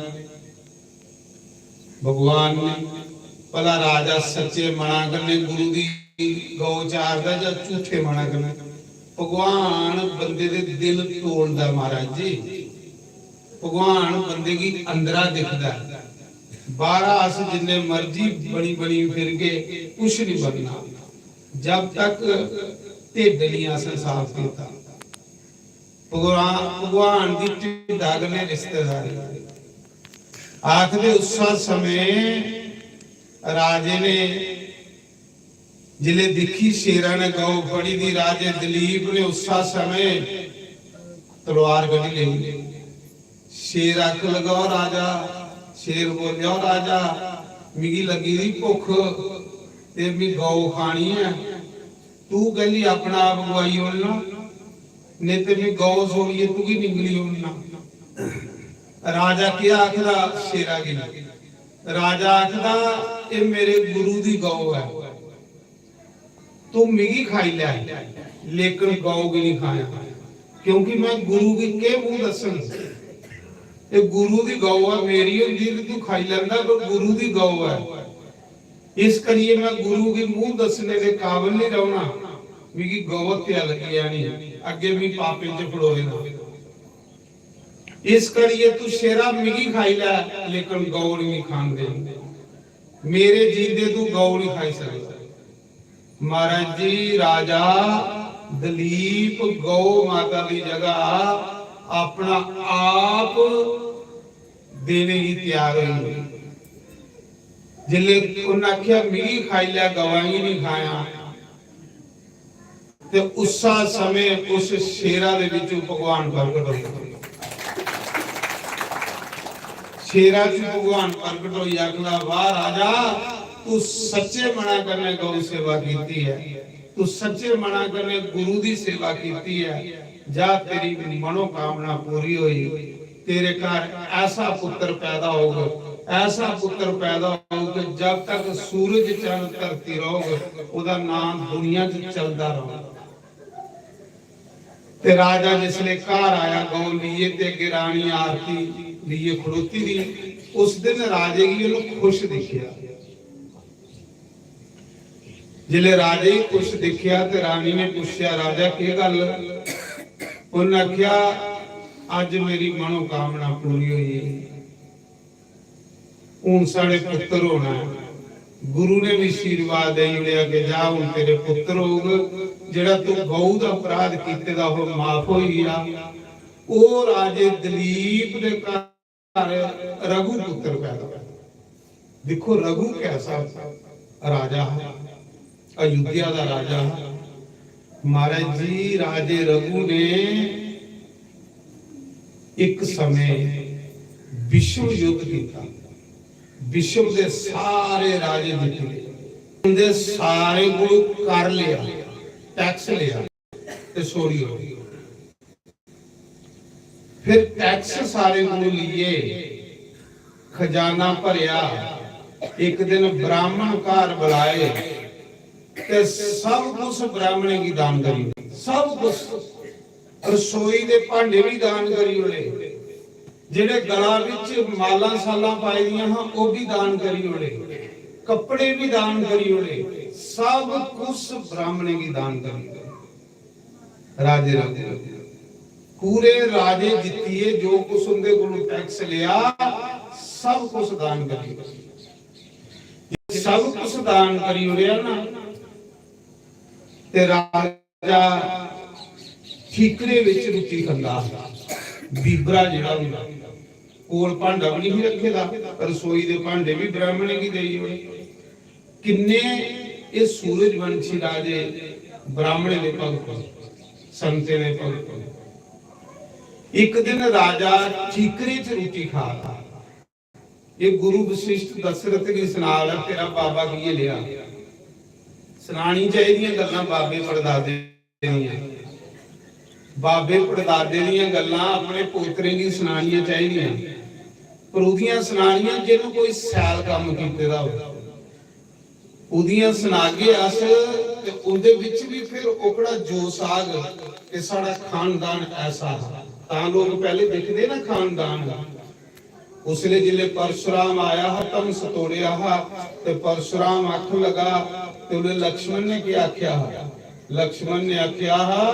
भगवान ने भला राजा सच्चे मना कन्नै गुरु दी गौ चारदा जां झूठे मना कन्नै? भगवान बंदे दे दिल तोलदा महाराज जी। भगवान बंदे गी अंदरा दिखदा ऐ। बाहरा अस जिन्ने मर्जी बनी बनी फिरगे, कुछ नहीं बनना जब तक ढिड्ड नहीं असें साफ कीता। भगवान, भगवान दी ढिड्डा कन्नै रिश्तेदारी। आखदे उस्सा समें राजे ने जिले दिक्खी शेरा ने गौ फड़ी दी, राजे दलीप ने उस्सा समें तलवार कड्ढी लेई। शेर आखन लगा, "ओ राजा," शेर बोलेआ, "ओ राजा, मिगी लग्गी दी भुक्ख, ते मी गौ खानी ऐ, तू कैल्ली अपना आप गुआई ओड़ना, नेईं ते मी गौ छोड़ियै तुगी निंगली ओड़ना। राजा केह् आखदा शेरा गी? राजा आखदा, "एह् मेरे गुरु दी गौ ऐ, तू मिगी खाई लै, लेकिन गौ गी निं खायां, क्योंकि में गुरु गी केह् मूंह दस्सङ? एह् गुरु दी गौ ऐ, मेरी होंदी ते तू खाई लैंदा, पर गुरु दी गौ ऐ, इस करियै में गुरु गी मूंह दस्सने दे काबल निं रौह्ना, मिगी गौ हत्या लग्गी जानी, अग्गें मी पापें च फड़ोए दा। इस करियै तू शेरा मिगी खाई लै, लेकिन गौ निं खान दे, मेरे जींदे तू गौ निं खाई सकदा।" महाराज जी, राजा दलीप गौ माता दी जगह अपना आप देने गी त्यार होई गे। जिसले उन्हें आख्या, "मिगी खाई लै, गवां गी नहीं खाया," ते उस्सा समय उस शेरा दे विचों भगवान प्रगट होई। शेरा च भगवान प्रगट होई, आखदा, "वाह राजा, तू सच्चे मना कन्नै गौ सेवा कीती है, तू सच्चे मना कन्नै गुरु दी सेवा कीती है, जा, तेरी मनोकामना पूरी होई, तेरे घर ऐसा पुत्र पैदा होग, ऐसा पुत्र पैदा होग कि जब तक सूरज चंद धरती रहोग, ओदा नाम दुनिया च चलदा रहोग।" ते राजा जिसले घर आया, गौ लिए ते अग्गे रानी आरती लिए खड़ोती दी, उस दिन राजे गी उन्हें खुश दिखिया। जिसले राजे गी खुश दिखिया ते रानी ने पूछया, "राजा, केह गल?" उन्हें आख्या, "अज मेरी मनोकामना पूरी हुई है।" हुन साढ़े पुत्तर होना है। गुरु ने भी आशीर्वाद देई ओड़ेआ कि जा, हुन तेरे पुत्तर होग, जेड़ा तू गौ दा अपराध कीते दा हो, माफ होई गया। ओ राजे दलीप दे घर रघु पुत्तर पैदा होया। दिक्खो, रघु कैसा राजा हा, अयोध्या दा राजा हा। महाराज जी, राजे रघु ने एक समय विश्व युद्ध किया, विश्व दे सारे राजे जित्ती गए, उंदे सारे को कर लिया, टैक्स लिया ते छोड़ी ओड़े। फिर टैक्स सारे को लिए, खजाना भरया। एक दिन ब्राह्मण घर बुलाए ते सब कुछ ब्राह्मणें की दान करी, सब कुछ, रसोई दे भांडे भी दान करी ओड़े, जेड़े गला विच माला साला पाई दियां हां, ओह भी दान करी ओड़े, कपड़े भी दान करी ओड़े, सब कुछ ब्राह्मणें की दान करी ओड़े। राजे रघु पूरे राजे जित्तिए जो कुछ उंदे कोलों टैक्स लिया, सब कुछ दान करी ओड़े। सब कुछ दान करी ओड़ेआ ना, ते राजा ठीकरे विच रुट्टी खंदा हा। बीबरा जेड़ा हुंदा, कोल भांडा भी नहीं रखे दा, रसोई दे भांडे भी ब्राह्मणे गी देई ओड़े। किन्ने एह सूरजवंशी राजे ब्राह्मणे दे भगत, संते दे भगत। एक दिन राजा ठीकरे च रुट्टी खा रहा। ये गुरु वशिष्ठ दशरथ की सनाल है, तेरा बाबा की ये लिया। सुनानी चाहिए गल्लां बाबे परदादे दियां। बाबे परदादे दियां गल्लां अपने पोतरें गी सुनानियां चाहिदियां, पर उदियां सुनानियां जिन्हों कोई सैल काम कीते दा हो। उदियां सुनागे अस, ते उंदे विच भी फिर ओकड़ा जोश आग कि साढ़ा खानदान ऐसा हा। तां लोग पहले दिखदे ना खानदान। उसले जिले परशुराम आया हा, धनुष तोड़िया हा, ते परशुराम आखन लगा, ते उन्हें लक्ष्मण ने क्या आख्या हा? लक्ष्मण ने आख्या हा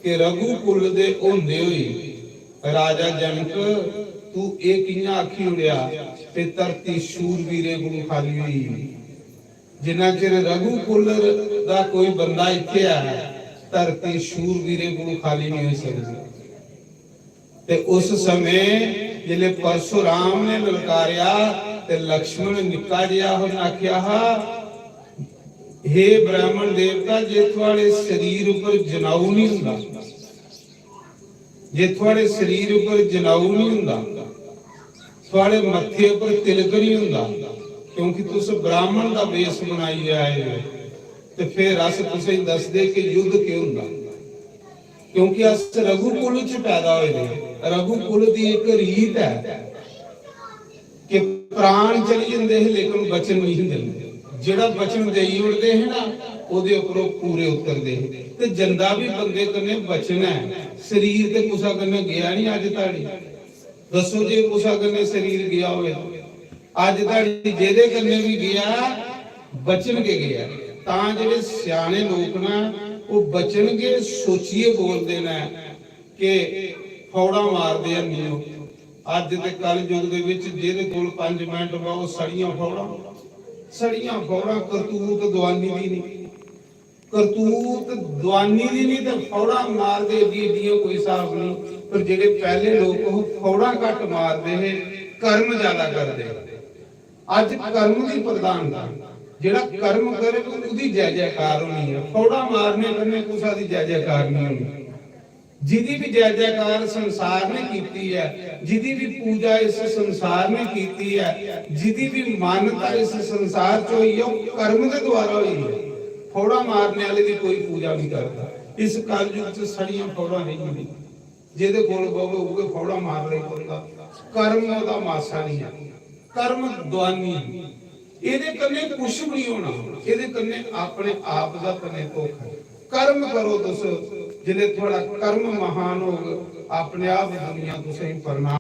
कि रघुकुल दे होंदे होई राजा जनक, तू एह कियां आखी उड़ेआ कि धरती शूरवीरें कोलों खाली हुई? जिन्ना चिर रघुकुल दा कोई बंदा इत्थे है, धरती शूरवीरें कोलों खाली नहीं हो सकती। ते उस समय जिसले परशुराम ने ललकारिया, ते लक्ष्मण निक्का जिहा उन्हें आख्या हा, "हे ब्राह्मण देवता, जे थुआड़े शरीर उपर जनाऊ नहीं हुंदा, जे थुआड़े शरीर उपर जनाऊ नहीं हुंदा, थुआड़े मत्थे उपर तिलक नहीं हुंदा, क्योंकि तुस ब्राह्मण दा वेश बनाइयै आए हो, ते फिर अस तुसेंगी दसदे कि युद्ध केह् होंदा। क्योंकि अस रघुकुल च पैदा होए दे आं। रघुकुल दी इक रीत ऐ कि प्राण चली जंदे हे, लेकिन वचन नहीं जंदे। जेह्ड़ा वचन देई ओड़दे हे ना, ओह्दे उप्पर ओह् पूरे उतरदे हे। ते जंदा बी बंदे कन्नै वचन ऐ, शरीर ते कुसै कन्नै गेआ नहीं अज्ज धोड़ी। दस्सो जे कुसै कन्नै शरीर गेआ होऐ। अज्ज धोड़ी जेह्दे कन्नै बी गेआ, वचन गै गेआ। तां जेह्ड़े स्याने लोक न, ओह् वचन गै सोचियै बोलदे न कि फौड़ां मारदे हैनी ओ। अज्ज दे कलयुग दे विच जेह्दे कोल पंज मिंट वा, ओह् सड़ियां फौड़ां, सड़ियां फौड़ां, करतूत दुआनी दी नहीं। करतूत दुआनी दी नहीं ते फौड़ां मारदे एड्डी एड्डियां कोई हिसाब नहीं। पर जेह्ड़े पैह्ले लोक ओह् फौड़ां घट्ट मारदे हे, कर्म ज्यादा करदे। अज्ज कर्म दी प्रधानता, जेह्ड़ा कर्म करे ओह्दी जय जयकार होनी ऐ। फौड़ां मारने कन्नै कुसै दी जय जयकार नहीं होनी। जिदी भी जय जयकार संसार ने कीती है, जिदी भी पूजा इस संसार ने कीती है, जिदी भी मान्यता इस संसार च हुई है, वो कर्म के द्वारा हुई है। फौड़ा मारने वाले की कोई पूजा नहीं करता। इस कलयुग च सड़ियां फौड़ा नहीं होंदी। जेदे कोल बवे उगे फौड़ा मार ले बंदा। कर्म ओदा मासा नहीं है। कर्म दुआनी। एदे कन्नै कुछ भी नहीं होना। एदे कन्नै अपने आप दा कन्नै धोखा है। कर्म करो तुस, जिसले थुआड़ा कर्म महान होग, अपने आप दुनिया तुसेंगी प्रणाम,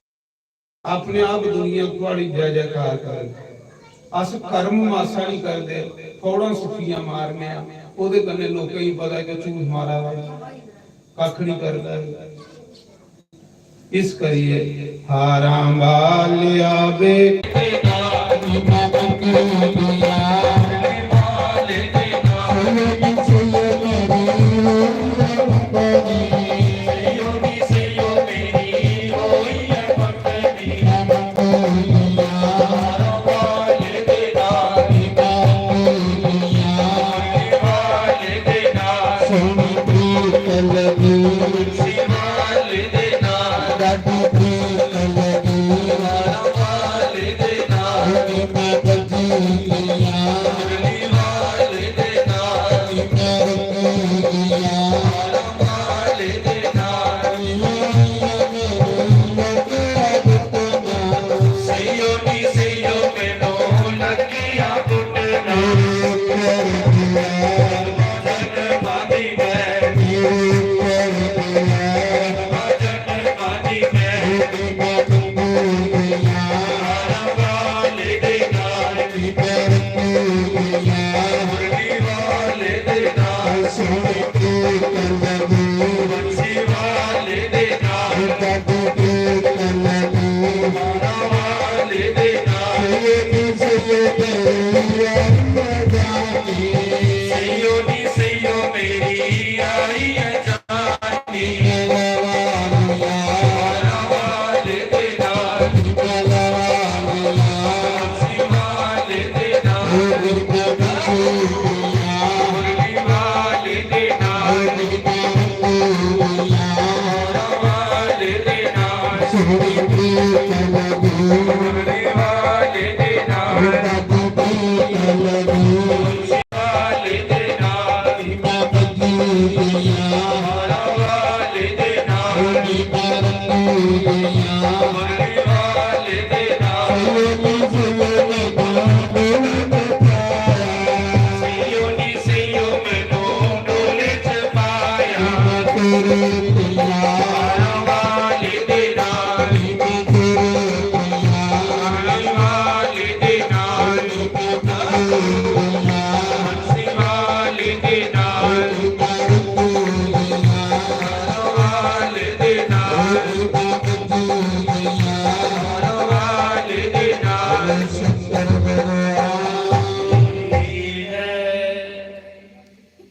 अपने आप दुनिया थुआड़ी जय जयकार करग। अस कर्म मासा नहीं करदे, फौड़ां सुक्कियां मारने आ, ओदे कन्नै लोकें गी पता है कि झूठ मारा दा, कक्ख नहीं करदा। इस करिए हारां बालिया बेटे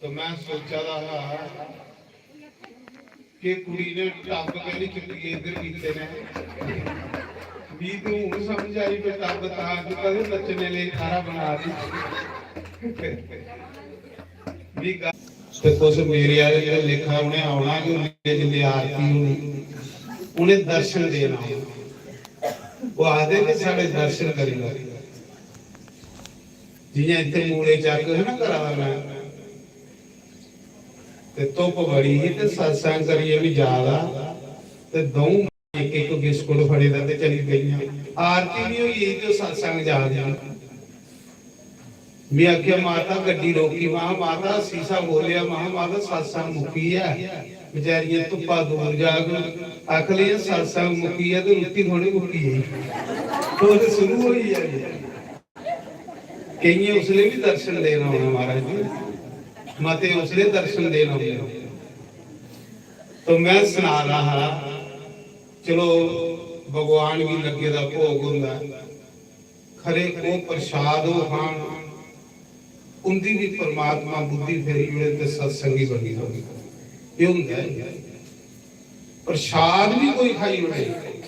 तो मैं सोचा दा हा कि कुड़ी ने टब कैली चुक्कियै इधर कीते ने। मी ते हून समझ आई कि टब तां चुक्का दे, नच्चने लेई थारा बना दी। मी गल्ल ते कुछ मेरे आह्ले दे लेखा उ'नें औना कि उ'नें जिंदे आरती होनी, उ'नें दर्शन देना। ओह् आखदे कि साढ़े दर्शन करी लो। जियां इत्थै मूले चक्क है ना करा दा मैं, ते धुप्प बड़ी ही ते सत्संग करियै बी जा दा, ते द'ऊं इक इक बिस्कुट फड़े दा ते चली पेइयां। आरती बी होई गेई ते सत्संग जा दी। में आखेआ, "माता, गड्डी रोकी।" महा, "माता, शीशा खोलेआ।" महा, "माता, सत्संग मुक्की गेआ।" बेचारियां धुप्पा दूर जाग, आखन लगियां, "सत्संग मुक्की गेआ ते रुट्टी थोड़ी मुक्की गेई।" ओह् ते शुरू होई गेआ। केइयें उसलै बी दर्शन देना होना, महाराज जी, मते उसलै दर्शन देना होना। तो मैं सना दा हा, चलो, भगवान गी लग्गे दा भोग होंदा ऐ, खरे ओह् प्रसाद ओह् खान, उंदी बी परमात्मा बुद्धि फेरी ओड़े ते सत्संगी बनी रवै। एह् होंदा ऐ, प्रसाद बी कोई खाई ओड़े,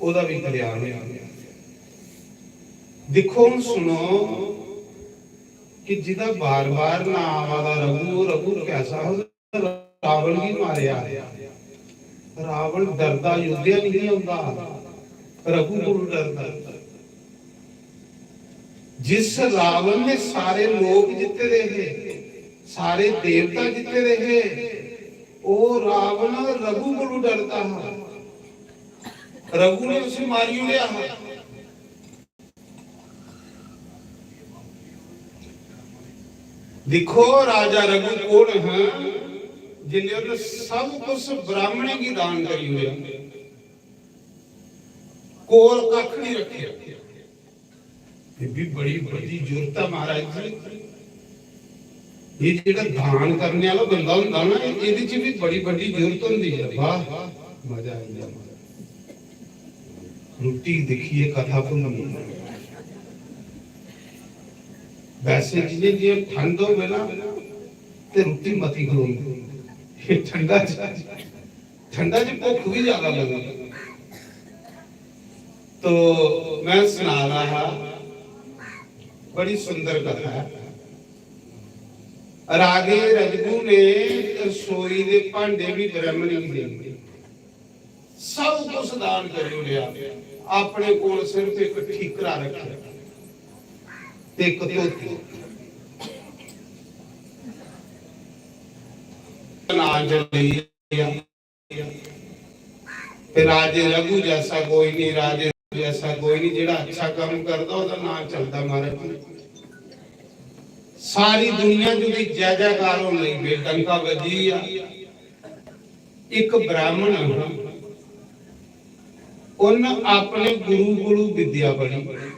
ओह्दा बी कल्याण होई गेआ। दिक्खो, हून सुनो कि जिदा बार-बार नां आवा दा रघु, ओह् रघु कैसा हा? रावण गी मारेआ। रावण डरदा, अयोध्या नहीं औंदा। रघु कोल डरदा। जिस रावण ने सारे लोक जित्ते दे हे, सारे देवता जित्ते दे हे, ओह् रावण रघु कोलू डरदा हा। रघु ने उसी मारी ओड़ेआ हा। दिक्खो, राजा रघु कौन हा, जिन्ने उन्हें सब कुछ ब्राह्मणें गी दान करी ओड़ेआ, कोल कक्ख नहीं रखेआ। ये भी बड़ी बड़ी जरूरत है महाराज जी। ये जेह्ड़ा दान करने वाला बंदा होंदा ना, एह्दे च भी बड़ी बड़ी जरूरत होंदी है। वाह, मजा आई गया। रुट्टी दिक्खियै कथा भुल्ली। वैसे जि'यां जि'यां ठंड होवे ना, ते रुट्टी मती खलोंदी। एह् ठंडा च, ठंडा च भुक्ख बी ज्यादा लगदी। तो मैं सना रहा हा, बड़ी सुंदर कथा है। राजे रजगू ने रसोई दे भांडे भी ब्राह्मण गी दे दित्ते। सब कुछ दान करी ओड़ेआ, अपने कोल सिर्फ एक ठीकरा रखेआ ते एक धोती। नां च लेई गेआ। ते राजे रघु जैसा कोई नहीं, राजे जैसा कोई नहीं, जेड़ा अच्छा काम करदा ओहदा नां चलदा महाराज। सारी दुनिया च ओहदी जय जयकार होन लगी पे, डंका बजी गेआ। एक ब्राह्मण, उन्न अपने गुरु कोलू विद्या पढ़ी।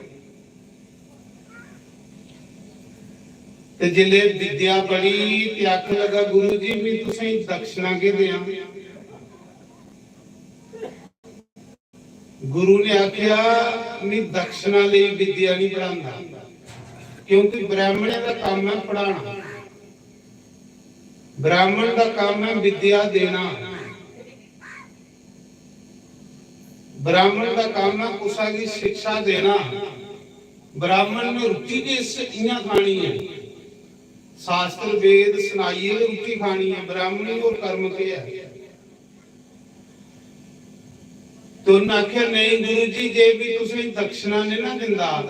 ते जिसले विद्या पढ़ी ते आखन लगा, "गुरु जी, मैं तुसें दक्षिणा केह् देआं?" गुरु ने आख्या, "मैं दक्षिणा लेई विद्या नहीं पढ़ांदा, क्योंकि ब्राह्मणें दा कम्म है पढ़ाना।" ब्राह्मण दा कम्म ऐ विद्या देना, ब्राह्मण दा कम्म ऐ कुसा गी शिक्षा देना। ब्राह्मण ने रुट्टी किस इ'यां खानी ऐ, शास्त्र वेद सनाइयै गै रुट्टी खानी ऐ, ब्राह्मण गी होर कर्म केह् ऐ? ते उन्न आखेआ, "नेईं गुरु जी, जे भी तुसें दक्षिणा नेईं ना दिंदा,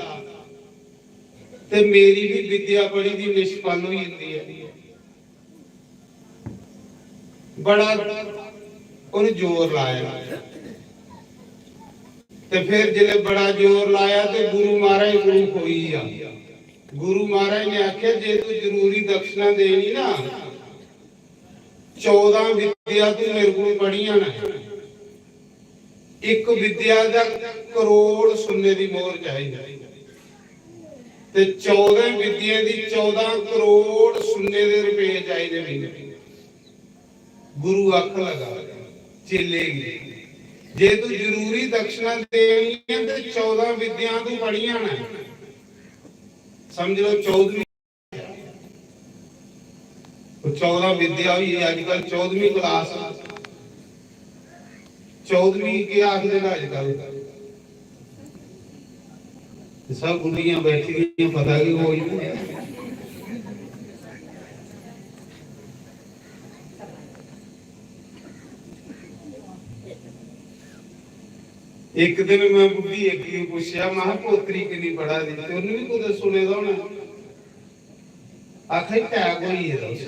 ते मेरी भी विद्या पढ़ी दी निष्फल होई जंदी ऐ।" बड़ा उन्हें जोर लाया, ते फिर जिसले बड़ा जोर लाया, ते गुरु महाराज गुरु खोई गेआ। गुरु महाराज ने आखेआ, "जे तू जरूरी दक्षिणा देनी ना, चौदां विद्या तू मेरे कोल पढ़ियां न। इक विद्या दा करोड़ सुन्ने दी मोहर चाहिदी, ते चौदां विद्या दी चौदां करोड़ सुन्ने दे रुपये चाहिदे मिगी।" गुरु आखन लगा चेले गी, "जे तू जरूरी दक्षिणा देनी है, ते चौदां विद्या तू पढ़ियां न।" समझ लो, चौदहवीं, चौदां विद्या होई गेई, अजकल चौदहवीं क्लास, चौदहवीं केह् आखदे न अजकल? सब बुढ़ियां बैठी दियां, पता गै कोई नहीं। एक दिन मैं बुढ़ी इक गी पुच्छेआ, "महा, पोतरी किन्नी पढ़ा दी?" ते उन्हें भी कुतै सुने दा होना। आखा दी टैग होई गेदा उसी।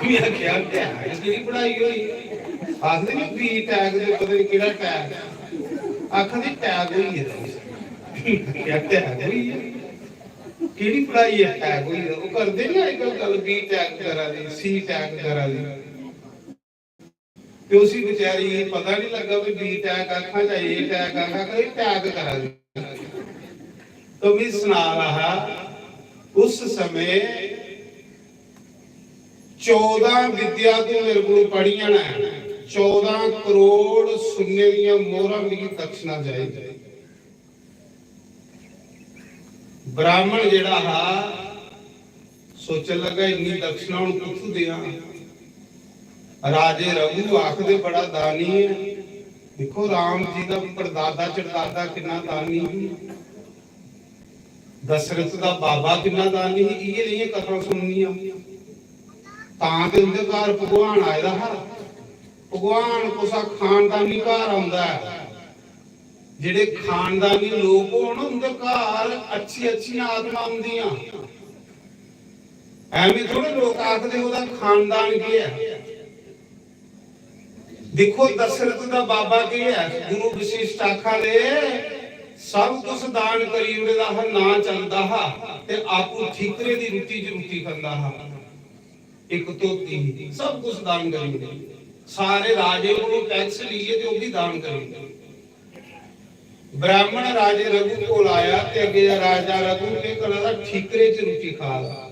में आखेआ, "टैग केह्ड़ी पढ़ाई होई?" आखदे, "बी टैग ते पता निं केह्ड़ा टैग।" आखा दी, "टैग होई गेदा उसी।" में आखेआ, "टैग होई गेआ? केह्ड़ी पढ़ाई ऐ टैग होई गेदा?" ओह् करदे निं अजकल गल्ल, बी टैग करा दी, सी टैग करा दी। ते उसी बेचारी गी पता निं लग्गा कि बी टैग आखां जां ए टैग आखां, कि टैग करा दी। तो में सना रहा हा, उस समय चौदां विद्या तू मेरे को पढ़ियां न, चौदां करोड़ सुन्ने दियां मोहरां मिगी दक्षिणा चाहिदी। ब्राह्मण जेह्ड़ा हा, सोचन लगा, "इन्नी दक्षिणा हून कुत्थू देआं?" राजे रघु आखदे, "बड़ा दानी है।" दिक्खो, राम जी दा पड़दादा चड़दादा किन्ना दानी ही, दशरथ दा बाबा किन्ना दानी ही। इ'यै नेहियां कथा सुननियां। तां ते उं'दे घर भगवान आए दा हा। भगवान कुसा खानदानी घर औंदा ऐ, जेह्ड़े खानदानी लोक होन, उं'दे घर अच्छी अच्छियां आत्मा औंदियां। ऐवें थोड़े लोक आखदे, "ओह्दा खानदान केह् ऐ?" दिक्खो, दशरथ दा बाबा केह् ऐ? गुरु वशिष्ठ आखा दे, "सब कुछ दान करी ओड़े दा हा, नां चलदा हा, ते आपूं ठीकरे दी रुट्टी च रुट्टी खंदा हा।" इक धोती ही, सब कुछ दान करी ओड़े। सारे राजे कोलों टैक्स लेइयै ते ओह् बी दान करी ओड़े। ब्राह्मण राजे रघु कोल आया ते अग्गें राजा रघु केह् करा दा? ठीकरे च रुट्टी खा दा।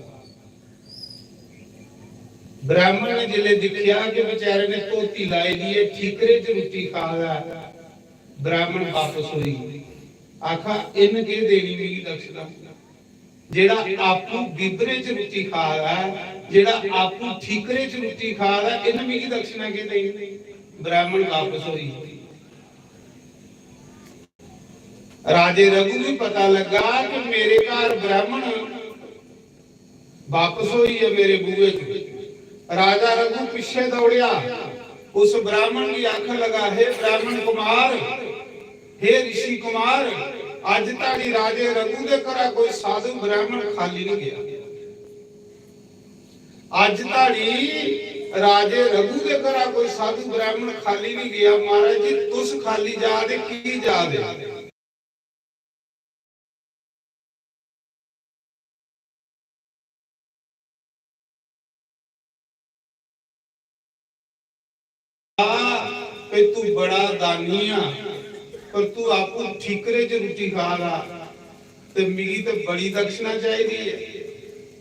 ब्राह्मण ने जिसलै दिक्खेआ कि बेचारे ने धोती लाई दी ऐ, ठीकरे च रुट्टी खा दा ऐ, ब्राह्मण बापस होई। आखा, "इन्न केह् देनी मिगी दक्षिणा? जेह्ड़ा आपूं बिबरे च रुट्टी खा दा ऐ, जेह्ड़ा आपूं ठीकरे च रुट्टी खा दा ऐ, इन्न मिगी दक्षिणा केह् देनी?" ब्राह्मण बापस होई। राजे रघु गी पता लग्गा कि मेरे घर ब्राह्मण बापस होई ऐ मेरे बूहे च। राजा रघु पिच्छे दौड़ेआ, उस ब्राह्मण गी आखन लगा, "हे ब्राह्मण कुमार, हे ऋषि कुमार, अज्ज धोड़ी राजे रघु दे घरा कोई साधु ब्राह्मण खाली नहीं गया। अज्ज धोड़ी राजे रघु दे घरा कोई साधु ब्राह्मण खाली नहीं गया। महाराज जी, तुस खाली जा दे, की जा दे?" पे तू बड़ा दानी आ, पर तू आपूं ठीकरे च रुट्टी खा दा, ते मिगी ते बड़ी दक्षिणा चाहिदी ऐ।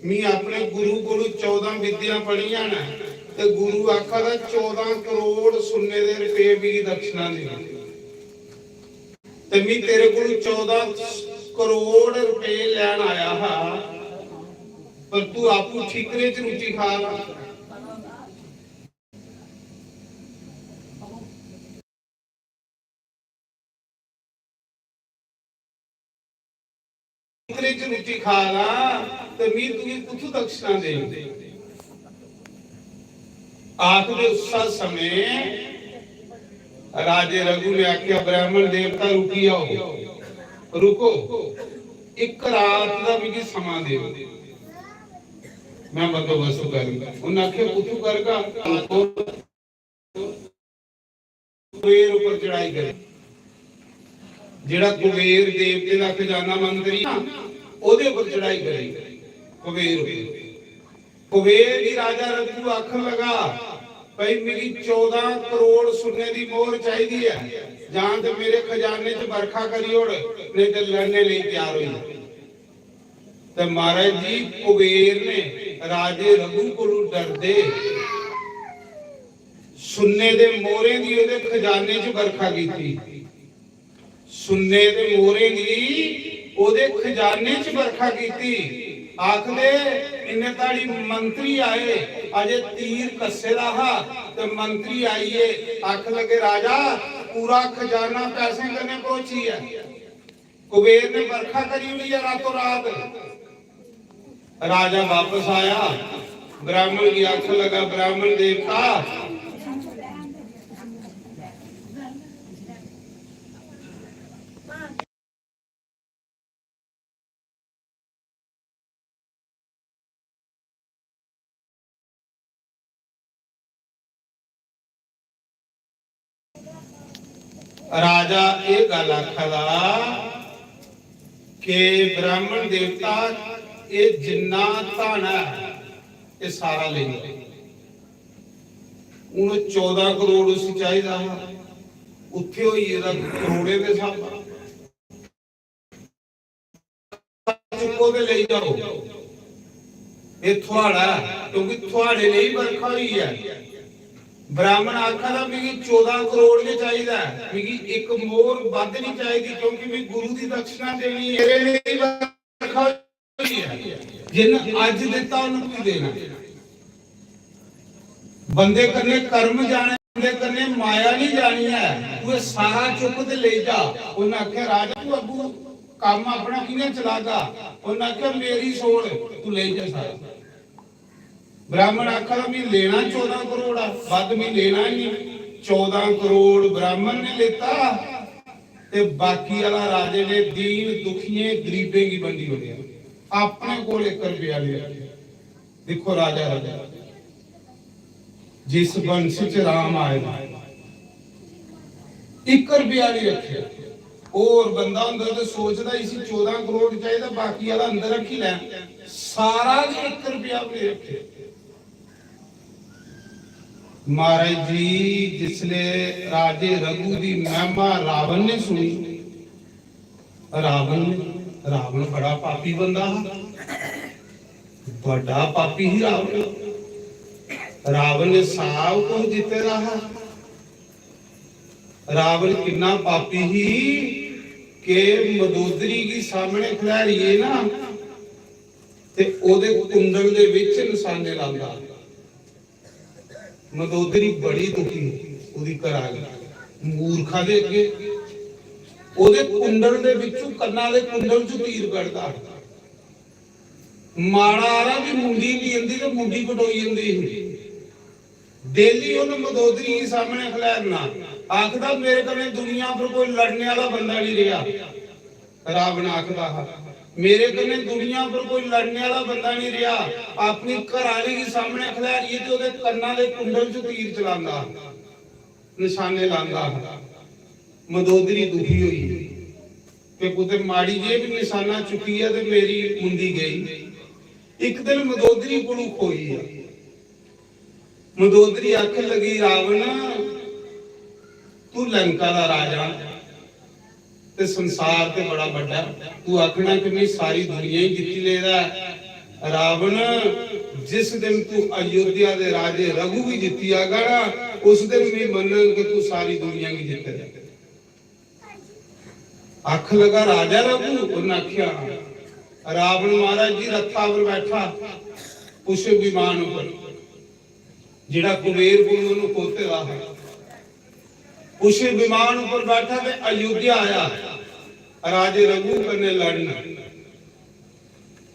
मी अपने गुरु कोलू चौदां विद्यां पढ़ियां न, ते गुरु आखा दा, "चौदां करोड़ सुन्ने दे रपेऽ मिगी दक्षिणा देओ।" ते मी तेरे कोलू चौदां करोड़ रपेऽ लैन आया हा, पर तू आपूं ठीकरे च रुट्टी खा दा। इतने च रुट्टी खा दा, ते मी तुगी कुत्थू दक्षिणा दें? आखदे उस समय राजे रघु ने आख्या, "ब्राह्मण देवता, रुकी जाओ, रुको, इक रात दा मिगी समां देओ, मैं बंदोबस्त करूं।" उन्हें आख्या, "कुत्थू करगा?" कुबेर उप्पर चढ़ाई करे। जेड़ा कुबेर देवते दा खजाना मंत्री ना, ओदे उप्पर चढ़ाई करे। कुबेर उप्पर। कुबेर दी राजा रघु आखन लगा, "भाई, मिगी चौदां करोड़ सुन्ने दी मोहर चाहिदी ऐ, जां ते मेरे खजाने च बरखा करी ओड़, नेईं ते लड़ने लेई त्यार होई जा।" ते महाराज जी, कुबेर ने राजे रघु कोलू डरदे सुन्ने दे मोहरें दी ओदे खजाने च बरखा कीती। सुन्ने दे मोहरें दी ओदे खजाने च बरखा कीती। आखदे, इन्ने धड़ी मंत्री आए, अजे तीर कस्से दा हा, ते मंत्री आइए, आखन लगे, "राजा, पूरा खजाना पैसें कन्नै भरोची ऐ।" कुबेर ने बरखा करी ओड़ी ऐ रातों रात। राजा वापस आया, ब्राह्मण गी आखन लगा, "ब्राह्मण देवता, राजा एह् गल्ल आखा दा कि ब्राह्मण देवता, एह् जिन्ना धन ऐ, एह् सारा लेई जाओ। हून चौदां करोड़ उसी चाहिदा हा, उत्थे होई गेदा करोड़ें दे स्हाबा। चुक्को ते लेई जाओ, एह् थुआड़ा ऐ, क्योंकि थुआड़े लेई बरखा होई ऐ। ब्राह्मण आखा दा, "मिगी चौदां करोड़ गै चाहिदा ऐ, मिगी इक मोहर बद्ध नहीं चाहिदी, क्योंकि मिगी गुरु दी दक्षिणा देनी ऐ।" मेरे लेई बरखा होई ऐ, जिन्न अज्ज दित्ता, उन्न भी देना। बंदे कन्नै कर्म जाने, बंदे कन्नै माया नहीं जानी ऐ। तू एह् सारा चुक्क ते लेई जा। उन्नै आखेआ, "राजा, तू अग्गू कम्म अपना कि'यां चलागा?" उन्नै आखेआ, "मेरी सोल, तू लेई जा सारा।" ब्राह्मण आखा दा, "मी लेना चौदां करोड़ आ, बद्ध मी लेना ही नहीं।" चौदां करोड़ ब्राह्मण ने लेता ते बाकी आह्ला राजे ने दीन दुखियें गरीबें गी बंडी ओड़ेआ। अपने कोल इक रपेआ नहीं रखेआ। दिक्खो राजा रघु, जिस वंश च राम आए, इक रपेआ नहीं रखेआ। होर बंदा होंदा ते सोचदा, "इसी चौदां करोड़ चाहिदा, बाकी आह्ला अंदर रखी लै।" सारा गै इक रपेआ भी नहीं रखेआ। महाराज जी, जिसले राजे रघु दी महिमा रावण ने सुनी, रावण ने, रावण बड़ा पापी बंदा हा, बड़ा पापी ही रावण। रावण ने सब कुछ जित्ते दा हा। रावण किन्ना पापी ही कि मदोदरी गी सामने खिलारियै ना, ते ओदे कुंडल दे विच निशाने लांदा। मदोदरी बड़ी दुखी ही ओदी घरा दी मूर्खा दे अग्गे। ओदे कुंडल दे विचों, कन्ना दे कुंडल चों तीर कढदा। माड़ा हारा भी मुंडी ली जंदी ते मुंडी कटोई जंदी ही। डेली उन्न मदोदरी गी सामने खलैरना, आखदा, "मेरे कन्नै दुनिया पर कोई लड़ने आह्ला बंदा नहीं रेहा।" रावण आखदा हा, "मेरे कन्नै दुनिया पर कोई लड़ने आह्ला बंदा नहीं रेहा।" अपनी घरआली गी सामने खलैरियै ते ओह्दे कन्ना दे कुंडल च तीर चलांदा हा, निशाने लांदा हा। मदोदरी दुखी होई कि कुतै माड़ी जेही बी निशाना चुक्कियै ते मेरी मुंडी गेई। इक दिन मदोदरी कोलू खोई आ। मदोदरी आखन लगी, "रावण, तू लंका दा राजा ते संसार ते बड़ा बड्डा, तू आखना कि मैं सारी दुनिया ही जित्ती लेदा ऐ। रावण, जिस दिन तू अयोध्या दे राजे रघु गी जित्ती आगा ना, उस दिन मैं मन्नग कि तू सारी दुनिया गी जित्ते दा।" आखन लगा, "राजा रघु?" उन्नै आखेआ, "हां।" रावण महाराज जी रथा पर बैठा, पुष्प विमान उप्पर, जेड़ा कुबेर कोल उन्होंने खोते दा हा, पुष्प विमान उप्पर बैठा ते अयोध्या आया राजे रघु कन्नै लड़न।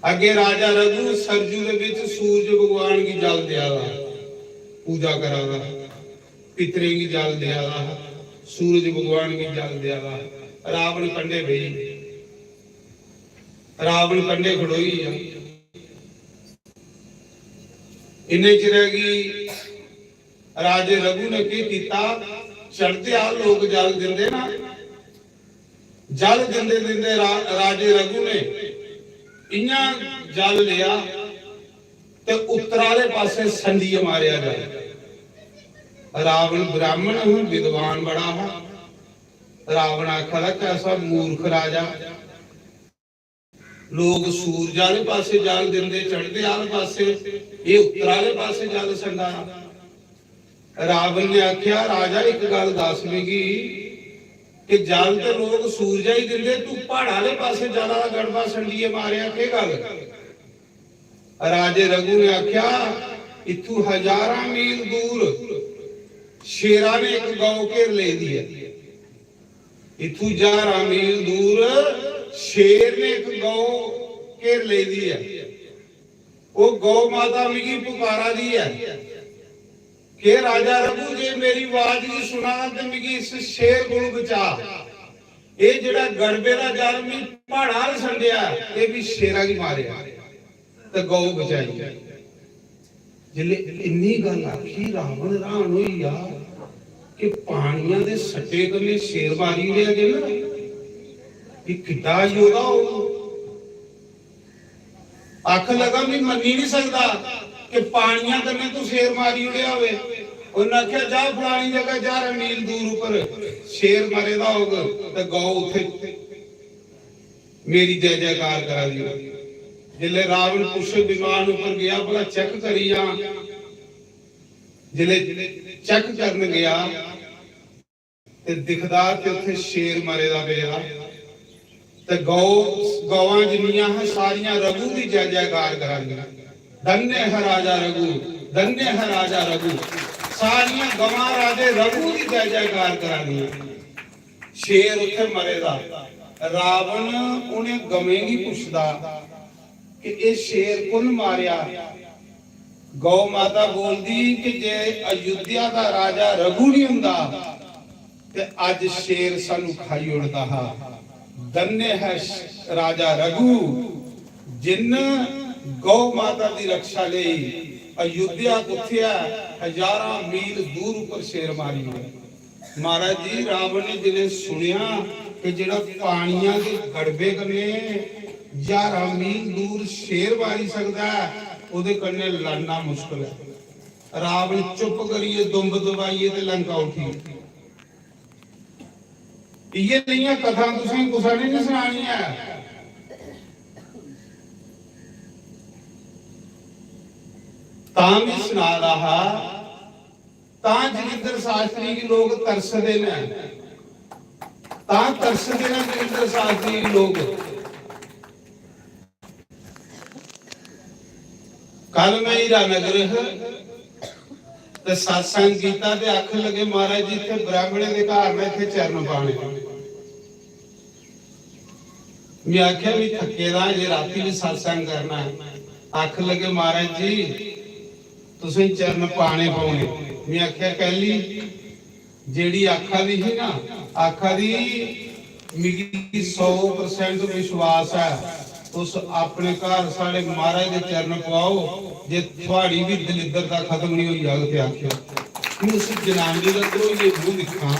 अगे राजा रघु सरजू दे विच सूरज भगवान गी जल देआ दा, पूजा करा दा, पितरें गी जल देआ दा, सूरज भगवान गी जल देआ दा। रावण कंढे बेही, रावण कंढे खड़ोई गेआ। इन्ने चिरै गी राजे रघु ने केह् कीता, चढ़दे आ लोक जल दिंदे ना, जल दिंदे दिंदे रा-, राजे रघु ने इयां जल लेआ ते उत्तर आह्ले पासे संडियै मारेआ जल। रावण ब्राह्मण हा, विद्वान बड़ा हा। रावण आखा दा, "कैसा मूर्ख राजा, लोक सूरज आह्ले पासे जल दिंदे, चढ़दे आह्ले पासे, एह् उत्तर आह्ले पासे जल संडा।" रावण ने आखेआ, "राजा, इक गल्ल दस मिगी कि जल ते लोक सूरजा गी दिंदे, तू प्हाड़ा आह्ले पासे जला दा गड़बा संडियै मारेआ, केह् गल्ल?" राजे रघु ने आखेआ, "इत्थू हजारां मील दूर शेरा ने इक गौ घेर लेई दी ऐ।" इत्थू ज्हारां मील दूर शेर ने इक गौ घेर लेई दी ऐ। ओह् गौ माता मिगी पुकारा दी ऐ। के राजा रघु, जे मेरी आवाज गी सुना ते मिगी इस शेर कोलू बचा। एह् जेह्ड़ा गड़बे दा जल मी प्हाड़ा पर संडेआ, एह् मी शेरा गी मारेआ ते गौ बचाई। जिसलै इन्नी गल्ल आखी, रावण र्हान होई गेआ। कि पानियां दे सट्टे कन्नै शेर मारी ओड़ेआ गेआ ना, एह् किड्डा योद्धा होग? आखन लगा, "मैं मन्नी नहीं सकदा कि पानियां कन्नै तू शेर मारी ओड़ेआ होवे।" उन्नै आखेआ, "जा फलानी जगह ज्हारां मील दूर उप्पर शेर मरे दा होग ते गौ उत्थे मेरी जय जयकार करा दी होग।" जिसलै रावण पुष्प विमान उप्पर गया, भला चेक करी जां, जिसलै चेक करन गया ते दिखदा ते उत्थे शेर मरे दा पेदा, ते गौ, गवां जिन्नियां हां, सारियां रघु दी जय जयकार करा दियां। "धन्य है राजा रघु, धन्य है राजा रघु।" सारियां गवां राजे रघु दी जय जयकार करा दियां। शेर उत्थे मरे दा। रावण उन्हें गवें गी पुछदा कि "एह् शेर कु'न मारेआ?" गौ माता बोलदी कि "जे अयोध्या दा राजा रघु नहीं हुंदा ते अज्ज शेर सानू खाई ओड़दा हा।" धन्य है श-, राजा रघु, जिन गौ माता दी रक्षा लेई। अयोध्या कुत्थे ऐ? हजारां मील दूर उप्पर शेर मारी ओड़ेआ। महाराज जी, रावण ने जिसलै सुनेआ कि जेह्ड़ा पानियां दे गड़बे कन्नै ज्हारां मील दूर शेर मारी सकदा ऐ, ओह्दे कन्नै लड़ना मुश्कल ऐ। रावण चुप करियै दुंब दबाइयै ते लंका उठी। इ'यै नेहियां कथां तुसें कुसै ने निं सनानियां ऐ। तां बी सना दा हा, तां जोगिंदर शास्त्री गी लोक तरसदे न, तां तरसदे न जोगिंदर शास्त्री गी लोक। कल मैं हीरानगर ह ते सत्संग कीता ते आखन लगे, "महाराज जी, इत्थे ब्राह्मणें दे घर ने, इत्थे चरण पाने।" मैं आखेआ, "मैं थक्के दा, अजे रातीं बी सत्संग करना ऐ।" आखन लगे, "महाराज जी, तुसें चरण पाने पौने।" मैं आखेआ, "कैली?" जेह्ड़ी आखा दी ही ना, आखा दी, "मिगी सौ परसेंट विश्वास ऐ, तुस अपने घर साढ़े महाराज दे चरण पाओ, जे थुआड़ी बी दलिद्रता खत्म नहीं होई जाग ते आखेओ।" हून उस जनानी दा ध्रोइयै मूंह दिक्खां,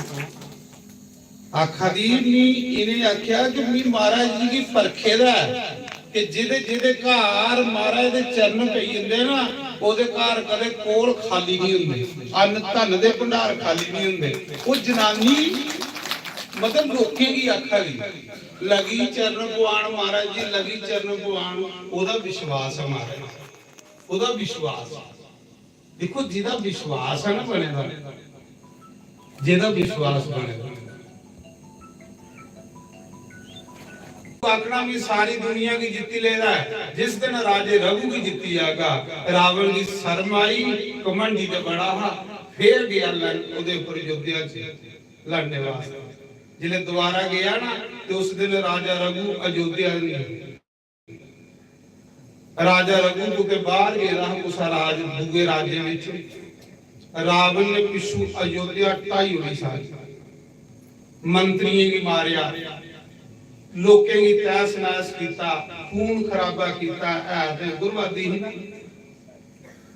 आखा दी, "मी इ'नें आखेआ कि मी महाराज जी गी परखे दा ऐ।" कि जेह्दे, जेह्दे घर महाराज दे चरण पेई जंदे ना, ओह्दे घर कदें कोल खाली नहीं होंदे, अन्न धन दे भंडार खाली नहीं होंदे। ओह् जनानी मतलब लोकें गी आखा दी, "लगी चरण पुआन महाराज जी, लगी चरण पुआन।" ओह्दा विश्वास ऐ महाराज, ओह्दा विश्वास। देखो, जेह्दा विश्वास ऐ ना बने दा, जेह्दा विश्वास बने दा, आखना, "मैं सारी दुनिया गी जित्ती लेदा ऐ।" जिस दिन राजे रघु गी जित्ती जागा, रावण गी शर्म आई, घमंडी ते बड़ा हा, फिर गया लड़-, ओह्दे उप्पर अयोध्या च लड़ने वास्तै। जिसलै दोबारा गया ना, ते उस दिन राजा रघु अयोध्या नहीं। राजा रघु कुतै बाहर गेदा हा कुसै राज, दूए राज्य विच। रावण ने पिच्छू अयोध्या ढाई ओड़ी सारी। मंत्रियें गी मारेआ, लोकें गी तैस नैस कीता, खून खराबा कीता। है ते उग्रवादी ही ना,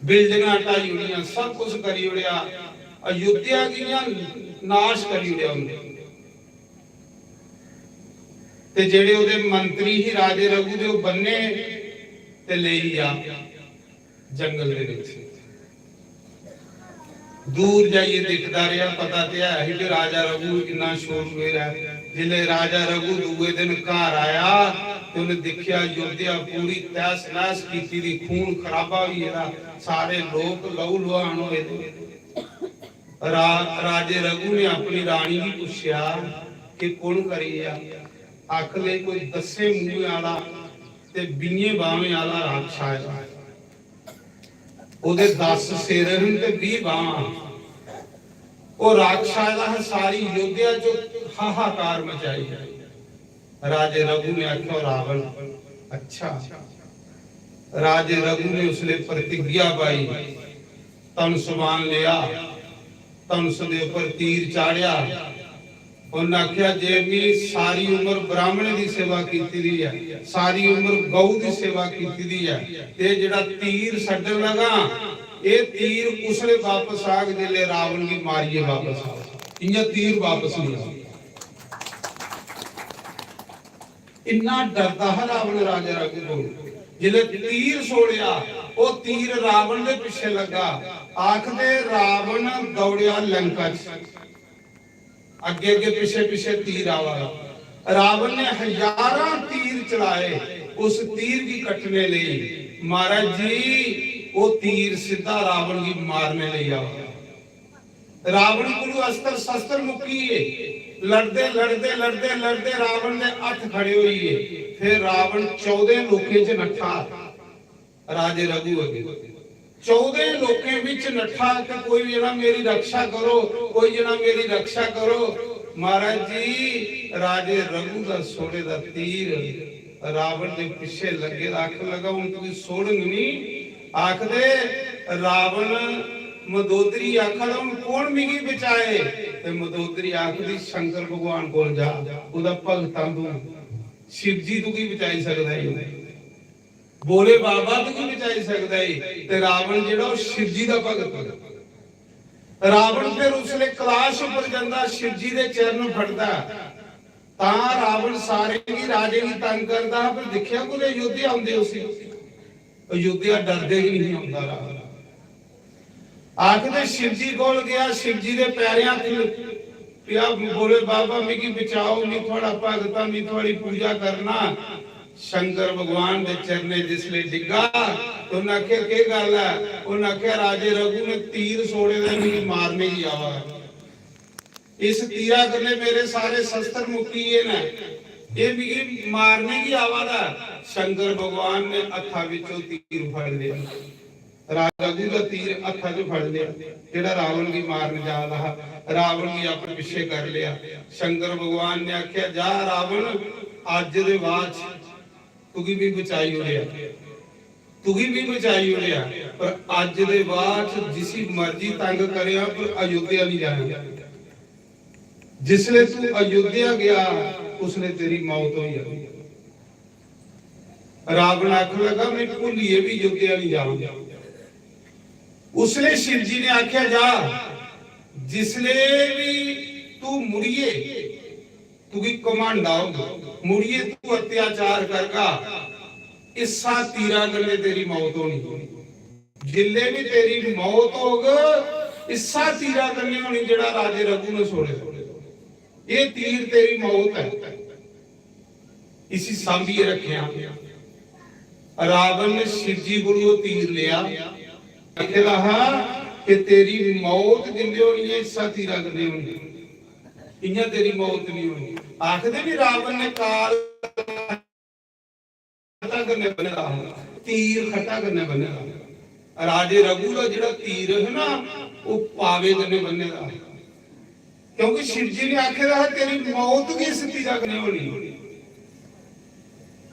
बिल्डिंगां ढाई ओड़ियां, सब कुछ करी ओड़ेआ, अयोध्या गी इ'यां नाश करी ओड़ेआ उ'नें। ते जेह्ड़े ओह्दे मंत्री ही राजे रघु दे, ओह् बन्ने ते लेई गेआ जंगल दे विच। दूर जाइयै दिखदा रेहा, पता ते है ही कि राजा रघु इन्ना शूरवीर ऐ। जिसलै राजा रघु दूए दिन घर आया ते उन्नै दिक्खेआ अयोध्या पूरी तैस नैस कीती दी, खून खराबा होई गेदा, सारे लोक लहू लुहान होए दे। रा-, राजे रघु ने अपनी रानी गी पुच्छेआ कि कु'न करी गेआ? आखन लगी, "कोई दस्सें मूहें आह्ला ते बीहें बाह्में आह्ला राक्षस आया।" ओह्दे दस सिर न ते बीह् बाह्मां। ओह् राक्षस आया हा, सारी अयोध्या च हाहाकार मचाई। राजे रघु ने आखेआ, "रावण।" अच्छा, राजे रघु ने उसले प्रतिज्ञा पाई, धनुष बाण लेआ, धनुष दे उप्पर तीर चाढ़ेआ। उन्नै आखेआ, "जे मी सारी उम्र ब्राह्मणें दी सेवा कीती दी ऐ, सारी उम्र गौ दी सेवा कीती दी ऐ, ते जेह्ड़ा तीर छड्डन लगा, एह् तीर उसले वापस आग जिसले रावण गी मारियै वापस आग। इ'यां तीर वापस नहीं आग। इन्ना डरदा हा रावण राजा रघु कोल। जिसले तीर छोड़ेआ, ओह् तीर रावण दे पिच्छे लग्गा। आखदे रावण दौड़ेआ लंका च, अग्गे अग्गे पिच्छे पिच्छे तीर आवा दा। रावण ने हजारां तीर चलाए उस तीर गी कट्टने लेई। महाराज जी, ओह् तीर सिद्धा रावण गी मारने लेई आवा दा। रावण कोलू अस्त्र शस्त्र मुक्की गे। लड़दे लड़दे लड़दे लड़दे रावण दे हत्थ खड़े होई गे। फिर रावण चौदह लोकें च नट्ठा। राजे रघु अग्गे चौदह लोकें बिच नट्ठा कि कोई जना मेरी रक्षा करो, कोई जना मेरी रक्षा करो। महाराज जी, राजे रघु दा सोड़े दा तीर रावण दे पिछे लग्गे दा। आखन लगा, "हूं तुगी सोड़ंग नहीं।" आखदे रावण मदोदरी आखा दा, "हूं कौन मिगी बचाए?" ते मदोदरी आखदी, "शंकर भगवान कोल जा, ओहदा भगत आं तू, शिव जी तुगी बचाई सकदा है।" भोले बाबा तुगी बचाई सकदा है। ते रावण जेड़ा, ओह शिव जी दा भगत। रावण फिर उसले कैलाश उपर जंदा, शिव जी दे चरण फड़दा। तां रावण सारे गी, राजे गी तंग करदा हा, पर दिक्खेआ कुतै अयोध्या औंदे उसी। अयोध्या डरदे गै नहीं औंदा रावण। आखदे शिव जी कोल गया, शिव जी दे पैरें हत्थ पेआ, बोले, "बाबा, मिगी बचाओ, मैं थुआड़ा भगत आं, मैं थुआड़ी पूजा करना।" शंकर भगवान दे चरणें जिसले डिग्गा, तो उन्हें आखेआ, "केह् गल्ल ऐ?" उन्हें आखेआ, "राजे रघु ने तीर छोड़े दे, मिगी मारने गी आवा दा। इस तीरा कन्नै मेरे सारे शस्त्र मुक्की गे न, एह् मिगी मारने गी आवा दा।" शंकर भगवान ने हत्था विचों तीर फड़ लिया। राजा जी दा तीर हत्था च फड़ लिया, जेड़ा रावण गी मारन जा रहा हा, रावण गी अपने पिछे कर लिया। शंकर भगवान ने आख्या, "जा रावण, अज्ज दे बाद तुगी भी बचाई ओड़ेआ, तुगी भी बचाई ओड़ेआ, पर अज्ज दे बाद जिसी मर्जी तंग करेआ, पर अयोध्या नहीं जाना।" जिसले तू अयोध्या गया, उसले तेरी मौत होई जानी। रावण आखन लगा, "मैं भुल्लियै भी अयोध्या नहीं जाऊंगा।" उसले शिव जी ने आख्या, "जा, जिसले भी तू मुड़िए, तुगी घमंड आग, मुड़िए तू अत्याचार करगा, इस्सा तीरा कन्नै तेरी मौत होनी।" जिल्ले भी तेरी मौत होग, इस्सा तीरा कन्नै होनी जेड़ा राजे रघु ने छोड़े। ये तीर तेरी मौत है, इसी सांभिए रखेआ। रावण ने शिव जी कोलू तीर लिया, आखेदा हा कि तेरी मौत जिल्ले होनी है, इस्सा तीरा कन्नै होनी, इयां तेरी मौत नहीं होनी। आखदे भी रावण ने काल खट्टा कन्नै बन्ने दा हा, तीर खट्टा कन्नै बन्ने दा हा। राजे रघु दा जेड़ा तीर है ना, वो पावे कन्नै बन्ने दा हा, क्योंकि शिव जी ने आखे दा हा, "तेरी मौत भी इस तीरा कन्नै होनी।"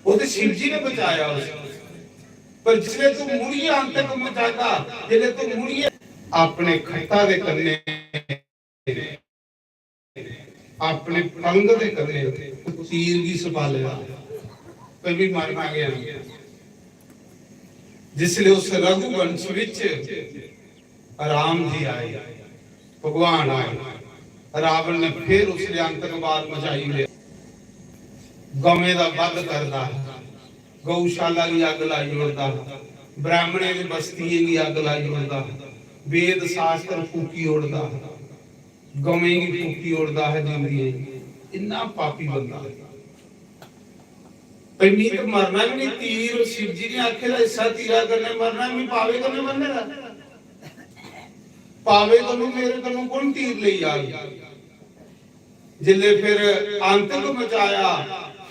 वो तो शिव जी ने बचाया उसे, पर जिसले तू मुड़िए अंत को मचागा, जिसले तू मुड़िए अपने खट्टा दे कन्नै अपने पलंग दे कन्नै तीर गी सपाले दा, ते भी मरना गै नहीं। जिसले उस रघुवंश विच राम जी आए, भगवान आए, रावण ने फिर उसले आतंकवाद मचाई ओड़ेआ। गवें दा वध करदा, गौशाला गी अग्ग लाई ओड़दा, ब्राह्मणें दी बस्तियें गी अग्ग लाई ओड़दा, वेद शास्त्र फूकी ओड़दा, गवें गी फूकी ओड़दा है जिंदियें। इन्ना पापी बंदा। भई मी ते मरना गै नहीं, तीर शिव जी ने आखे दा, इस्सा तीरा कन्नै मरना, मी पावे कन्नै मरने दा। पावे कन्नू मेरे कन्नू कौन तीर लेई जाग? जिसले फिर आतंक मचाया,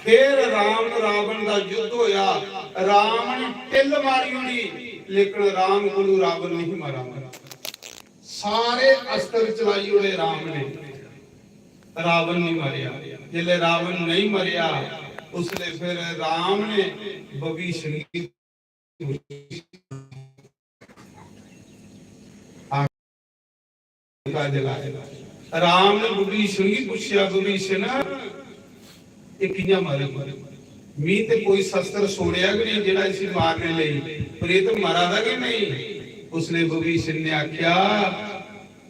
फिर राम रावण का युद्ध होया, राम ने टिल मारी ओड़ी, लेकिन राम कोलू रावण नहीं मरा। सारे अस्त्र चलाई ओड़े राम ने, रावण नहीं मरया। जिसले रावण नहीं मरया, उसले फिर राम ने विभीषण की का जलाया। राम ने विभीषण गी पूछया, "विभीषण, ये कियां मरी? मी ते कोई शस्त्र छोड़या गै नहीं जेड़ा इसी मारने लेई, पर ये तो मरा दा गै नहीं।" उसले विभीषण ने आख्या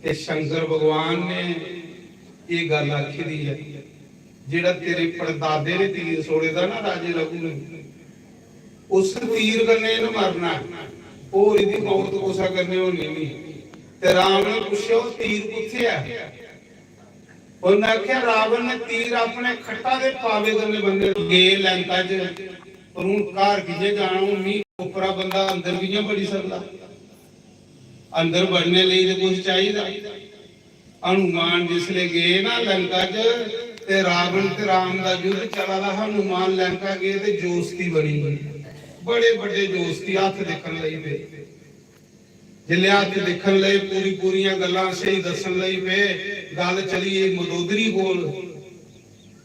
कि शंकर भगवान ने एह गल्ल आखी दी ऐ, जेहड़ा तेरे परदादे ने तीर छोड़े दा ना राजे रघु ने, उस तीर कन्नै इ'न्न मरना ऐ, होर इ'दी मौत कुसै कन्नै होनी नहीं। ते राम ने पुच्छेआ, "ओह तीर कुत्थै ऐ?" उन्नै आखेआ, "रावण ने तीर अपने खट्टा दे पावे कन्नै बन्ने गे लंका च, पर हून घर कि'यां जाना? हून मी उप्परा बंदा अंदर कि'यां बड़ी सकदा? अंदर बड़ने लेई ते कुछ चाहिदा।" हनुमान जिसले गे ना लंका च, ते रावण ते राम दा युद्ध चला दा हा। हनुमान लंका गे ते जोस्ती बनी गई, बड़े बड़े जोस्ती हत्थ दिक्खन लगी पे। जिसले हत्थ दिक्खन लगे, पूरी पूरियां गल्लां स्हेई दस्सन लगी पे, गल्ल चली गेई मंदोदरी कोल।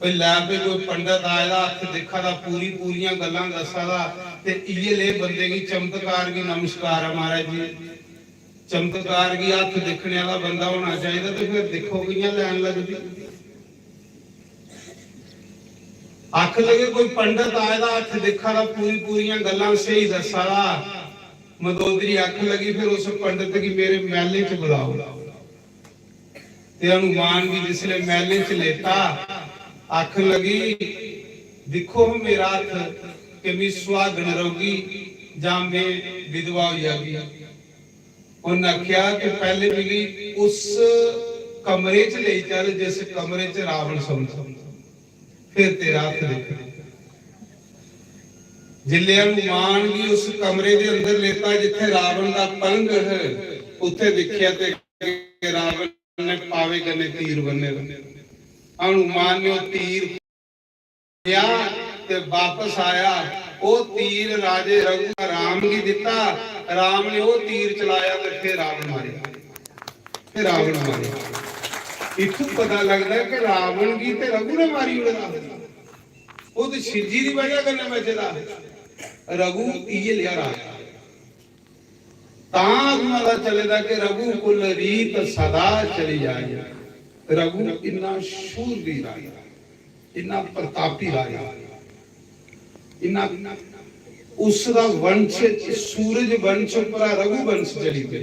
भई लै भई कोई पंडत आए दा, हत्थ दिक्खा दा, पूरी पूरियां गल्लां दस्सा दा, ते इ'यै ले बंदे गी चमत्कार गी नमस्कार ऐ महाराज जी। चमत्कार गी हत्थ दिक्खने आह्ला बंदा होना चाहिदा, ते फिर दिक्खो कि'यां लैन लगदी। आखन लगे कोई पंडत आए दा, हत्थ दिक्खा दा, पूरी पूरियां गल्लां स्हेई दस्सा दा। मंदोदरी आखन लगी, "फिर उस पंडत गी मेरे मैह्‌ले च बुलाओ।" ते हनुमान गी जिसले मैह्‌ले च लेता, आखन लगी, "दिक्खो हां मेरा हत्थ, कि मी सुहागन रौह्‌गी जां में विधवा होई जागी।" उन्न आखेआ कि पैह्‌ले मिगी उस कमरे च लेई चल जिस कमरे च रावण सौंदा, फिर तेरा हत्थ दिक्खना। जिसले हनुमान गी उस कमरे दे अंदर लेता जित्थे रावण दा पलंग है, उत्थे दिक्खेआ ते रावण ने पावे कन्नै तीर बन्ने दा। हनुमान ने ओह तीर लिया ते वापस आया। ओह तीर राजे रघु राम गी दिता। राम ने ओह तीर चलाया ते फिर रावण मारेआ। फिर रावण मारेआ। इत्थों पता लगदा कि रावण गी ते रघु ने मारी ओड़े दा। ओह ते शिवजी दी वजह कन्नै बचे दा। रघु इ'यै लेहा राजा। तां अदूं दा चले दा कि रघुकुल रीत सदा चली आई। रघु इन्ना शूरवीर राजा, इन्ना प्रतापी राजा, इन्ना, उसदा वंश सूरज वंश उप्परा रघु वंश चली पे।